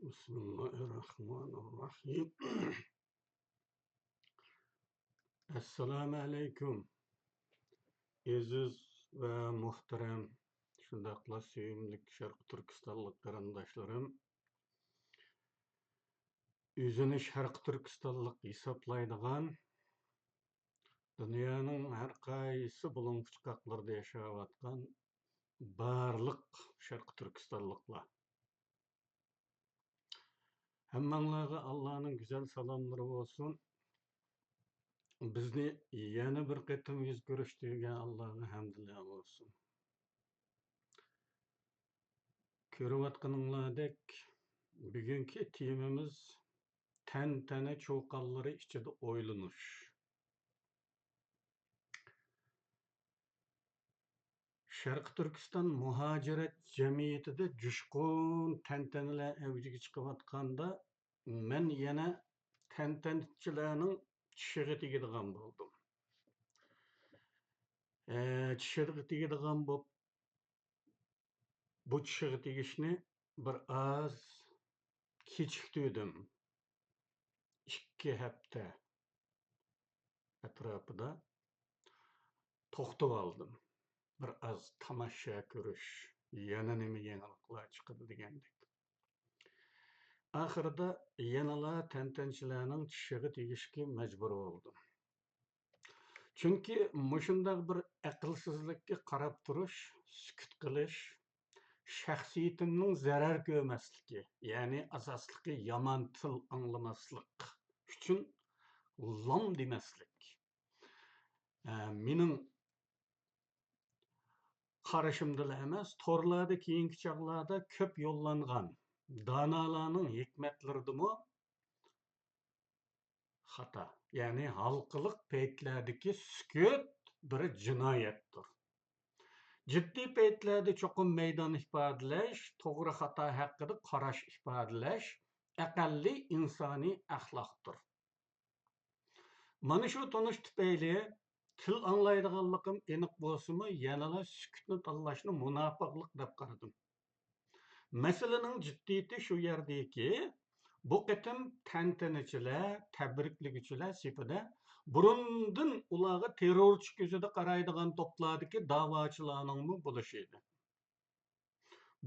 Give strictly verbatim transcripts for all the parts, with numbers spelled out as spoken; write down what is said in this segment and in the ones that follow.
بىسمىللاھىررەھمانىررەھىم. ئەسسالامۇ ئەلەيكۇم. ئەزىز ۋە مۇھتەرەم، شۇنداقلا سۆيۈملۈك شەرقىي تۈركىستانلىق قېرىنداشلىرىم. ئۆزىنى شەرقىي تۈركىستانلىق ھېسابلايدىغان، دۇنيانىڭ ھەر قايسى بۇلۇڭ-پۇچقاقلىرىدا ياشاۋاتقان بارلىق شەرقىي تۈركىستانلىقلار. ھەممەڭلارغا ئاللانىڭ گۈزەل سالاملىرى بولسۇن. بىزنى يەنە بىر قېتىم يۈز كۆرۈشتۈرگەن ئاللاغا ھەمدىلەر بولسۇن. كۆرۈۋاتقىنىڭلاردەك، بۈگۈنكى تېمىمىز تەنتەنە چۇقانلىرى ئىچىدە ئويلىنىش. شەرقىي تۈركىستان مۇھاجىرەت جەمئىيىتىدە جۇشقۇن تەنتەنىلەر ئەۋجىگە چىقىۋاتقاندا، مەن يەنە تەنتەنىچىلەرنىڭ چىشىغا تېگىدىغان بولدۇم. ئە، چىشىغا تېگىدىغان بولۇپ، بۇ چىشىغا تېگىشنى بىر ئاز كېچىكتۈردۈم. ئىككى ھەپتە ئەتراپىدا توختىۋالدىم. بىر ئاز تاماشا كۆرۈش، يەنە نېمە يېڭىلىقلار چىقىدۇ دېگەندەك. ئاخىرىدا يەنىلا تەنتەنىچىلەرنىڭ چىشىغا تېگىشكە مەجبۇر بولدۇم. چۈنكى مۇشۇنداق بىر ئەقىلسىزلىككە قاراپ تۇرۇش، سۈكۈت قىلىش، شەخسىيىتىمنىڭ زەرەر كۆرمەسلىكى، يەنى ئاساسلىقى يامان تىل ئاڭلىماسلىق ئۈچۈن لام دېمەسلىك. ئە، مېنىڭ قارىشىمدىلا ئەمەس، تورلاردا كېيىنكى چاغلاردا كۆپ يوللانغان دانالارنىڭ ھېكمەتلىرىدىمۇ خاتا. يەنى ھالقىلىق پەيتلەردىكى سۈكۈت بىر جىنايەتتۇر. جىددىي پەيتلەردە چوقۇم مەيدان ئىپادىلەش، توغرا خاتا ھەققىدە قاراش ئىپادىلەش ئەقەللىي ئىنسانىي ئەخلاقتۇر. مانا شۇ تونۇش تۈپەيلى تىل ئاڭلايدىغانلىقىم ئېنىق بولسىمۇ، يەنىلا سۈكۈتنى تاللاشنى مۇناپىقلىق دەپ قارىدىم. مەسىلىنىڭ جىددىيىتى شۇ يەردىكى، بۇ قېتىم تەنتەنىچىلەر، تەبرىكلىگۈچىلەر سېپىدە بۇرۇندىن ئۇلارغا تېررورچى كۆزىدە قارايدىغان توپلاردىكى داۋاچىلارنىڭمۇ بولۇشى ئىدى.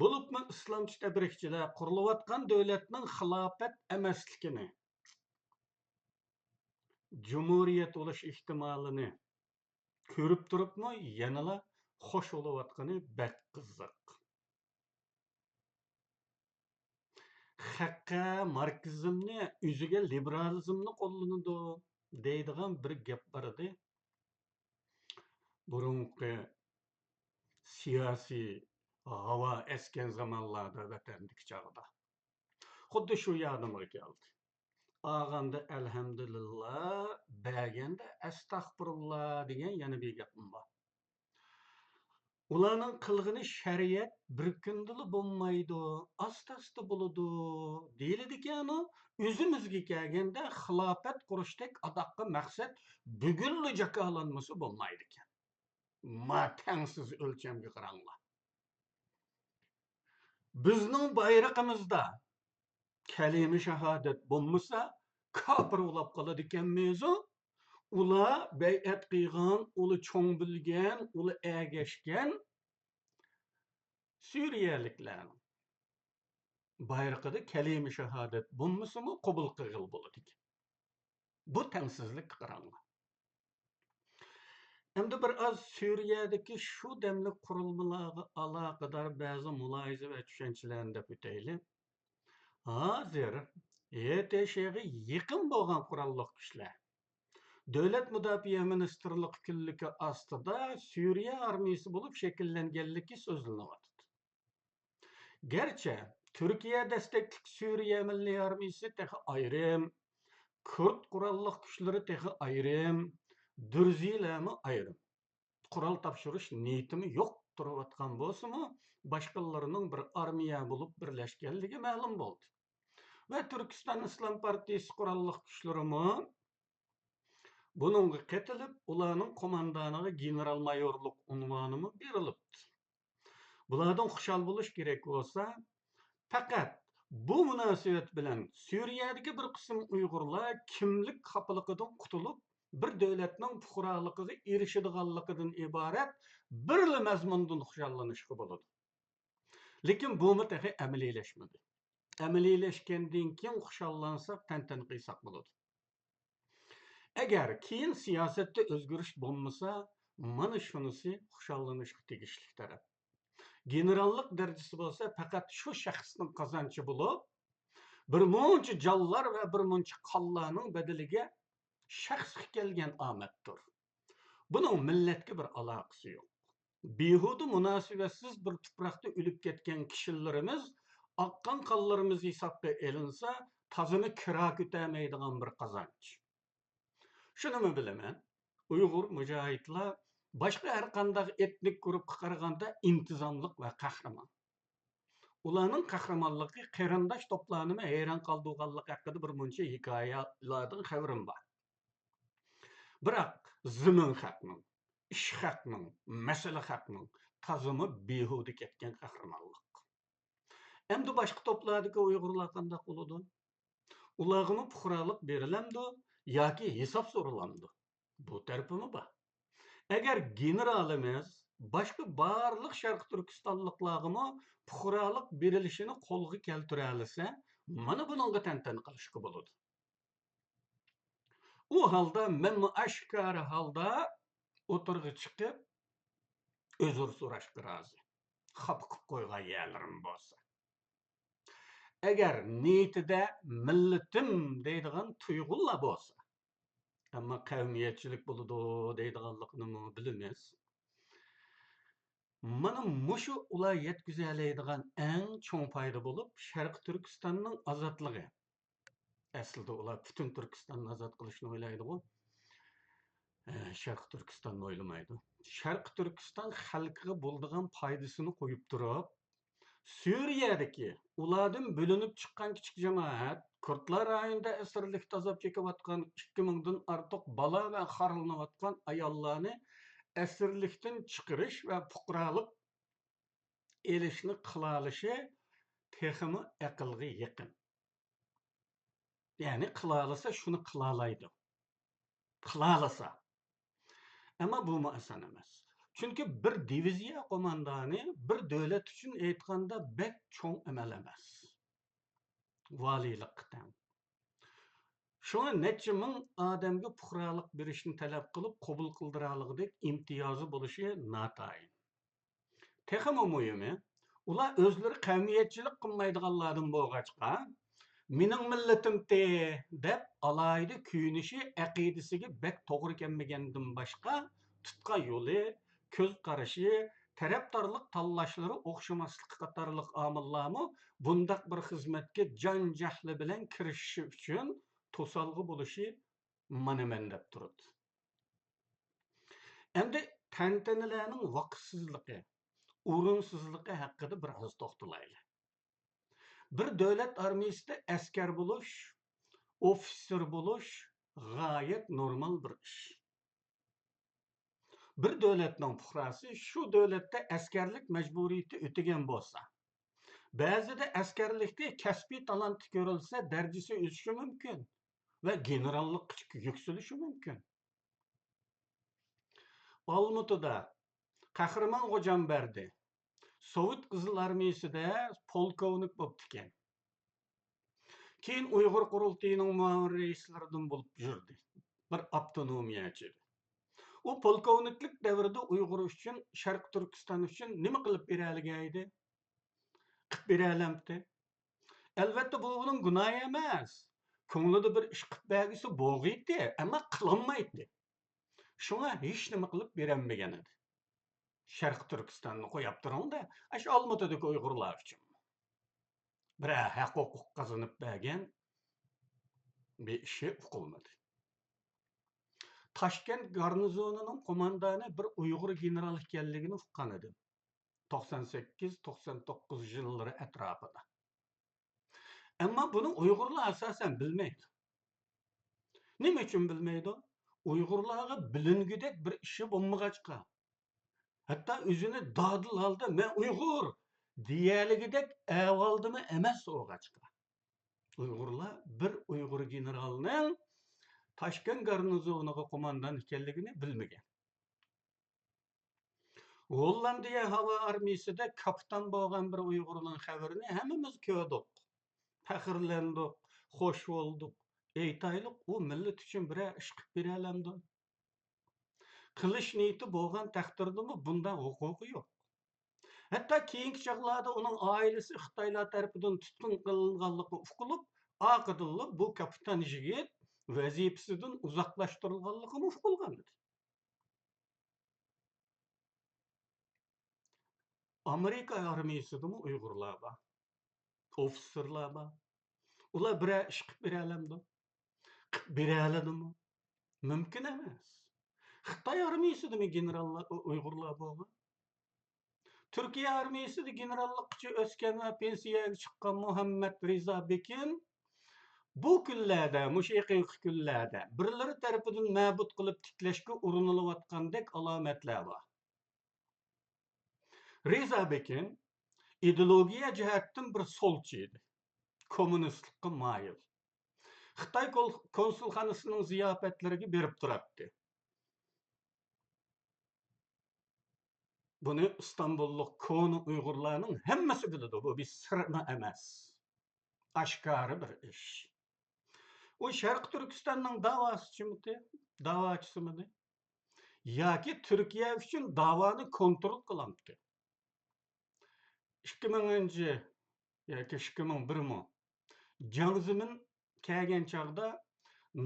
بولۇپمۇ ئىسلامچى تەبرىكچىلەر قۇرۇلۇۋاتقان دۆلەتنىڭ خىلاپەت ئەمەسلىكىنى، جۇمھۇرىيەت بولۇش ئېھتىمالىنى كۆرۈپ تۇرۇپمۇ يەنىلا خوش بولۇۋاتقىنى بەك قىزىق. خەققە ماركسىزمنى، ئۆزىگە لىبېرالىزمنى قوللىنىدۇ دەيدىغان بىر گەپ بار ئىدى. بۇرۇنقى سىياسىي ھاۋا ئەسكەن زامانلاردا ۋەتەندىكى چاغدا. خۇددى شۇ يادىمغا كەلدى. ئالغاندا ئەلھەمدۇلىللا، بەرگەندە ئەستەغپۇرۇللا دېگەن يەنە بىر گەپمۇ بار. ئۇلارنىڭ قىلغىنى شەرىئەت بىر كۈندىلا بولمايدۇ، ئاستا-ئاستا بولىدۇ دېيىلىدىكەنۇ، ئۆزىمىزگە كەلگەندە خىلاپەت قۇرۇشتەك ئاداققى مەقسەت بۈگۈنلا جاكارلانمىسا بولمايدىكەن. ما تەڭسىز ئۆلچەمگە قاراڭلار. بىزنىڭ بايرىقىمىزدا كەلىمە شاھادەت بولمىسا، كاپىر بولاپ قالىدىكەنمىزۇ؟ ئۇلار بەيئەت قىلغان، ئۇلار چوڭ بىلگەن، ئۇلار ئەگەشكەن سۈرىيەلىكلەرنىڭ بايرىقىدا كەلىمە شاھادەت بولمىسىمۇ قوبۇل قىلغىلى بولىدىكەن. بۇ تەڭسىزلىككە قاراڭلار. ئەمدى بىر ئاز سۈرىيەدىكى شۇ دەملىك قۇرۇلمىلارغا ئالاقىدار بەزى مۇلاھىزە ۋە چۈشەنچىلەرنى دەپ ئۆتەيلى. ھازىر ھې تې شېغا يېقىن بولغان قوراللىق كۈچلەر، دۆلەت مۇداپىئە مىنىستىرلىقى كۈنلۈكى ئاستىدا سۈرىيە ئارمىيىسى بولۇپ شەكىللەنگەنلىكى سۆزلىنىۋاتىدۇ. گەرچە تۈركىيە دەستەكلىك سۈرىيە مىللىي ئارمىيىسى تېخى ئايرىم، كۇرد قوراللىق كۈچلىرى تېخى ئايرىم، دۈرزىلەرمۇ ئايرىم. قورال تاپشۇرۇش نىيىتىمۇ يوق تۇرۇۋاتقان بولسىمۇ، باشقىلىرىنىڭ بىر ئارمىيە بولۇپ بىرلەشكەنلىكى مەلۇم بولدى. ۋە تۈركىستان ئىسلام پارتىيىسى قوراللىق كۈچلىرىمۇ بۇنىڭغا قېتىلىپ، ئۇلارنىڭ قوماندانىغا گېنېرال مايورلۇق ئۇنۋانىمۇ بېرىلىپتۇ. بۇلاردىن خۇشال بولۇش كېرەك بولسا، پەقەت بۇ مۇناسىۋەت بىلەن سۈرىيەدىكى بىر قىسىم ئۇيغۇرلار كىملىك خاپىلىقىدىن قۇتۇلۇپ، بىر دۆلەتنىڭ پۇقرالىقىغا ئېرىشىدىغانلىقىدىن ئىبارەت بىرلا مەزمۇندىن خۇشاللىنىشقا بولىدۇ. لېكىن بۇمۇ تېخى ئەمەلىيلەشمىدى. ئەمەلىيلەشكەندىن كېيىن خۇشاللانساق، تەنتەنە قىلساق بولىدۇ. ئەگەر كېيىن سىياسەتتە ئۆزگىرىش بولمىسا، مانا شۇنىسى خۇشاللىنىشقا تېگىشلىك تەرەپ. گېنېراللىق دەرىجىسى بولسا پەقەت شۇ شەخسنىڭ قازانچى بولۇپ، بىر مۇنچە جانلار ۋە بىر مۇنچە قانلارنىڭ بەدىلىگە شەخسكە كەلگەن ئامەتتۇر. بۇنىڭ مىللەتكە بىر ئالاقىسى يوق. بىھۇدە مۇناسىۋەتسىز بىر تۇپراقتا ئۆلۈپ كەتكەن كىشىلىرىمىز، ئاققان قانلىرىمىز ھېسابقا ئېلىنسا، تازىمۇ كىرا كۆتەرمەيدىغان بىر قازانچ. شۇنىمۇ بىلىمەن، ئۇيغۇر مۇجاھىدلار باشقا ھەر قانداق ئېتنىك گۇرۇپپىغا قارىغاندا ئىنتىزاملىق ۋە قەھرىمان. ئۇلارنىڭ قەھرىمانلىقى قېرىنداش توپلارنىمۇ ھەيران قالدۇرغانلىقى ھەققىدە بىر مۇنچە ھېكايىلەردىن خەۋىرىم بار. بىراق زېمىن خەقنىڭ، ئىش خەقنىڭ، مەسىلە خەقنىڭ تازىمۇ بىھۇدە كەتكەن قەھرىمانلىق. ئەمدى باشقا توپلاردىكى ئۇيغۇرلار قانداق بولىدۇ؟ ئۇلارغىمۇ پۇقرالىق بېرىلەمدۇ ياكى ھېساب سورىلامدۇ؟ بۇ تەرىپىمۇ بار. ئەگەر گېنېرالىمىز باشقا بارلىق شەرقىي تۈركىستانلىقلارغىمۇ پۇقرالىق بېرىلىشىنى قولغا كەلتۈرەلىسە، مانا بۇنىڭغا تەنتەنە قىلىشقا بولىدۇ. ئۇ ھالدا مەنمۇ ئاشكارا ھالدا ئوتتۇرىغا چىقىپ، ئۆزۈر سوراشقا رازى. خاپا قىلىپ قويغان يەرلىرىم بولسا. ئەگەر نىيىتىدە مىللىتىم دەيدىغان تۇيغۇلار بولسا، ئەمما قەۋمىيەتچىلىك بولىدۇ دەيدىغانلىقىنىمۇ بىلىمىز. مانا مۇشۇ ئۇلار يەتكۈزەلەيدىغان ئەڭ چوڭ پايدا بولۇپ، شەرقىي تۈركىستاننىڭ ئازادلىقى. ئەسلىدە ئۇلار پۈتۈن تۈركىستاننى ئازاد قىلىشنى ئويلايدىغۇ. ئە، شەرقىي تۈركىستاننى ئويلىمايدۇ. شەرقىي تۈركىستان خەلقىگە بولىدىغان پايدىسىنى قويۇپ تۇرۇپ، سۈرىيەدىكى ئۇلاردىن بۆلۈنۈپ چىققان كىچىك جامائەت، كۇردلار رايونىدا ئەسىرلىكتە ئازاب چېكىۋاتقان ئىككى مىڭدىن ئارتۇق بالا ۋە خارلىنىۋاتقان ئاياللارنى ئەسىرلىكتىن چىقىرىش ۋە پۇقرالىق ئېلىشنى قىلالىشى تېخىمۇ ئەقىلگە يېقىن. يەنى قىلالىسا شۇنى قىلالايدۇ. قىلالىسا. ئەمما بۇمۇ ئاسان ئەمەس. چۈنكى بىر دىۋىزىيە قوماندانى بىر دۆلەت ئۈچۈن ئېيتقاندا بەك چوڭ ئەمەل ئەمەس. ۋالىيلىققا تەڭ. شۇڭا نەچچە مىڭ ئادەمگە پۇقرالىق بېرىشنى تەلەپ قىلىپ، قوبۇل قىلدۇرالىغۇدەك ئىمتىيازى بولۇشى ناتايىن. تېخىمۇ مۇھىمى، ئۇلار ئۆزلىرى قەۋمىيەتچىلىك قىلمايدىغانلاردىن بولغاچقا، مېنىڭ مىللىتىمتى دەپ ئالاھىدە كۆيۈنۈشى ئەقىدىسىگە بەك توغرا كەلمىگەندىن باشقا، تۇتقان يولى، كۆز قارىشى، تەرەپدارلىق تاللاشلىرى ئوخشىماسلىقى قاتارلىق ئامىللارمۇ بۇنداق بىر خىزمەتكە جان-جەھلى بىلەن كىرىشىشى ئۈچۈن توسالغۇ بولۇشى مانا مەن دەپ تۇرىدۇ. ئەمدى تەنتەنىلەرنىڭ ۋاقىتسىزلىقى، ئورۇنسىزلىقى ھەققىدە بىر ئاز توختىلايلى. بىر دۆلەت ئارمىيىسىدە ئەسكەر بولۇش، ئوفىتسېر بولۇش غايەت نورمال بىر ئىش. بىر دۆلەتنىڭ پۇقراسى شۇ دۆلەتتە ئەسكەرلىك مەجبۇرىيىتى ئۆتىگەن بولسا، بەزىدە ئەسكەرلىكتە كەسپىي تالانتى كۆرۈلسە، دەرىجىسى ئۆسۈشى مۇمكىن ۋە گېنېراللىققىچە يۈكسىلىشى مۇمكىن. ئالمۇتىدا قەھرىمان غوجامبەردى سوۋېت قىزىل ئارمىيىسىدە پولكوۋنىك بوپتىكەن. كېيىن ئۇيغۇر قۇرۇلتىيىنىڭ مۇئاۋىن رەئىسلىرىدىن بولۇپ يۈردى. بىر ئاپتونومىيەچى ئىدى. ئۇ پولكوۋنىكلىك دەۋرىدە ئۇيغۇر ئۈچۈن، شەرقىي تۈركىستان ئۈچۈن نېمە قىلىپ بېرەلىگەيدى؟ قىلىپ بېرەلەمتى؟ ئەلۋەتتە، بۇ ئۇنىڭ گۇناھى ئەمەس. كۆڭلىدە بىر ئىش قىلىپ بەرگۈسى بولغىيتتى، ئەمما قىلالمايتتى. شۇڭا ھېچنېمە قىلىپ بېرەلمىگەن ئىدى. شەرقىي تۈركىستاننى قويۇپ تۇرۇڭ-دە، ئاشۇ ئالمۇتىدىكى ئۇيغۇرلار ئۈچۈن بىرەر ھەق-ھوقۇق قازىنىپ بەرگەن بىر ئىشى ئۇقۇلمىدى. تاشكەنت گارنىزونىنىڭ قوماندانى بىر ئۇيغۇر گېنېرال ئىكەنلىكىنى ئۇققان ئىدىم. توقسان سەككىز، توقسان توققۇز يىللىرى ئەتراپىدا. ئەمما بۇنى ئۇيغۇرلار ئاساسەن بىلمەيدۇ. نېمە ئۈچۈن بىلمەيدۇ؟ ئۇيغۇرلارغا بىلىنگۈدەك بىر ئىشى بولمىغاچقا. ھەتتا ئۆزىنى دادىل ھالدا «مەن ئۇيغۇر» دېيەلىگۈدەك ئەھۋالدىمۇ ئەمەس ئۇغاچقا. ئۇيغۇرلار بىر ئۇيغۇر گېنېرالنىڭ تاشكەنت گارنىزونىغا قوماندان ئىكەنلىكىنى بىلمىگەن. ھوللاندىيە ھاۋا ئارمىيىسىدە كاپىتان بولغان بىر ئۇيغۇرنىڭ خەۋىرىنى ھەممىمىز كۆردۇق. پەخىرلەندۇق، خوش بولدۇق. ئېيتايلۇق، ئۇ مىللەت ئۈچۈن بىرەر ئىش قىلىپ بېرەلەمدۇ؟ قىلىش نىيىتى بولغان تەقدىردىمۇ بۇنداق ھوقۇقى يوق. ھەتتا كېيىنكى چاغلاردا ئۇنىڭ ئائىلىسى خىتايلار تەرىپىدىن تۇتقۇن قىلىنغانلىقى ئۇقۇلۇپ، ئارقىدىنلا بۇ كاپىتان يىگىت ۋەزىپىسىدىن ئۇزاقلاشتۇرۇلغانلىقىمۇ ئۇقۇلغان ئىدى. ئامېرىكا ئارمىيىسىدىمۇ ئۇيغۇرلار بار، ئوفىتسېرلار بار. ئۇلار بىرەر ئىش قىلىپ بېرەلەمدۇ؟ قىلىپ بېرەلىدىمۇ؟ مۇمكىن ئەمەس. خىتاي ئارمىيىسىدىمۇ گېنېراللار، ئۇ-، ئۇيغۇرلار بولغان؟ تۈركىيە ئارمىيىسىدە گېنېراللىققىچە ئۆسكەن ۋە پېنسىيەگە چىققان مۇھەممەد رىزا بېكىن بۇ كۈنلەردە، مۇشۇ يېقىنقى كۈنلەردە بىرلىرى تەرىپىدىن مەبۇت قىلىپ تىكلەشكە ئۇرۇنۇلۇۋاتقاندەك ئالامەتلەر بار. رىزا بېكىن ئىدېئولوگىيە جەھەتتىن بىر سولچى ئىدى. كوممۇنىستلىققا مايىل. خىتاي كول-، كونسۇلخانىسىنىڭ زىياپەتلىرىگە بېرىپ تۇراتتى. بۇنى ئىستانبۇللۇق كونا ئۇيغۇرلارنىڭ ھەممىسى بىلىدۇ. بۇ بىر سىرمۇ ئەمەس. ئاشكارا بىر ئىش. ئۇ شەرقىي تۈركىستاننىڭ داۋاسىچىمىدى، داۋاچىسىمىدى؟ ياكى تۈركىيە ئۈچۈن داۋانى كونترول قىلامتى؟ ئىككى مىڭىنچى ياكى ئىككى مىڭ بىرمۇ؟ جاڭ زېمىن كەلگەن چاغدا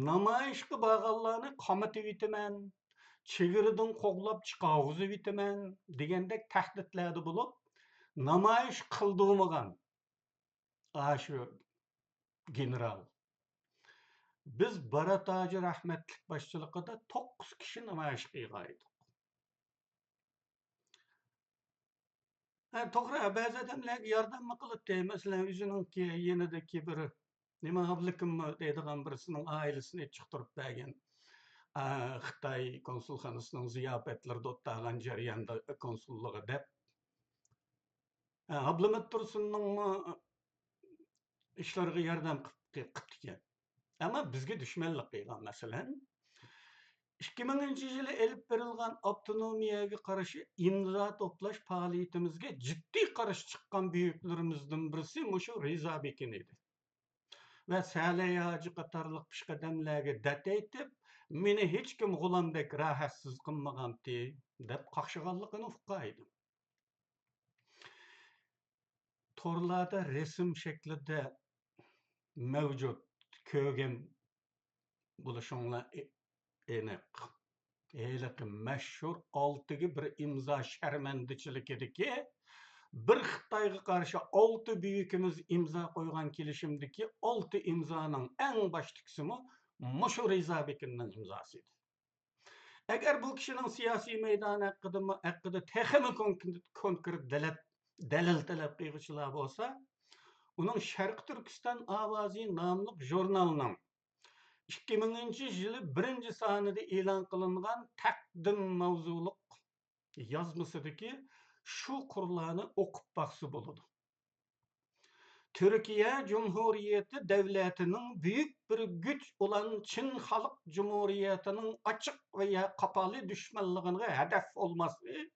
نامايىشقا بارغانلارنى قامىتىۋېتىمەن، چېگرىدىن قوغلاپ چىقارغۇزۇۋېتىمەن دېگەندەك تەھدىتلەردە بولۇپ، نامايىش قىلدۇرمىغان ئاشۇ گېنېرال. بىز بارات ھاجى رەھمەتلىك باشچىلىقىدا توققۇز كىشى نامايىش قىلغان ئىدۇق. ھە، توغرا، بەزى ئادەملەرگە ياردەممۇ قىلاتتى. مەسىلەن، ئۆزىنىڭكى يېنىدىكى بىر نېمە، ھابلىكىممۇ دەيدىغان بىرسىنىڭ ئائىلىسىنى چىقتۇرۇپ بەرگەن. ئا، خىتاي كونسۇلخانىسىنىڭ زىياپەتلىرىدە ئولتۇرغان جەرياندا كونسۇللۇقى دەپ. ئا، ئابلىمىت تۇرسۇننىڭمۇ ئىشلىرىغا ياردەم قىپ-، قىپتىكەن. ئەمما بىزگە دۈشمەنلىك قىلغان، مەسىلەن، ئىككى مىڭىنچى يىلى ئېلىپ بېرىلغان ئاپتونومىيەگە قارشى ئىمزا توپلاش پائالىيىتىمىزگە جىددىي قارشى چىققان بۈيۈكلىرىمىزدىن بىرسى مۇشۇ رىزا بېكىن ئىدى. ۋە سەلەي ھاجى قاتارلىق پېشقەدەملەرگە دەت ئېيتىپ، مېنى ھېچكىم غۇلامدەك راھەتسىز قىلمىغانتى، دەپ قاقشىغانلىقىنى ئۇققان ئىدىم. تورلاردا رەسىم شەكلىدە مەۋجۇت، كۆرگەن بولۇشۇڭلار ئېنىق. ھېلىقى مەشھۇر ئالتىگە بىر ئىمزا شەرمەندىچىلىكىدىكى، بىر خىتايغا قارشى ئالتە بۈيۈكىمىز ئىمزا قويغان كېلىشىمدىكى ئالتە ئىمزانىڭ ئەڭ باشتىكىسىمۇ مۇشۇ رىزا بېكىننىڭ ئىمزاسى ئىدى. ئەگەر بۇ كىشىنىڭ سىياسىي مەيدانى ھەققىدىمۇ، ھەققىدە تېخىمۇ كونكرېت، كونكرېت دەلەت-، دەلىل تەلەپ قىلغۇچىلار بولسا، ئۇنىڭ شەرقىي تۈركىستان ئاۋازى ناملىق ژۇرنالنىڭ ئىككى مىڭىنچى يىلى بىرىنچى سانىدا ئېلان قىلىنغان تەقدىم ماۋزۇلۇق يازمىسىدىكى شۇ قۇرلارنى ئوقۇپ باقسا بولىدۇ. تۈركىيە جۇمھۇرىيىتى دەۋلىتىنىڭ بۈيۈك بىر كۈچ ئۇلان چىن خەلق جۇمھۇرىيىتىنىڭ ئاچچىق ۋە يا-، قاپالى دۈشمەنلىكىنىڭ ھەدەپ بولماسى،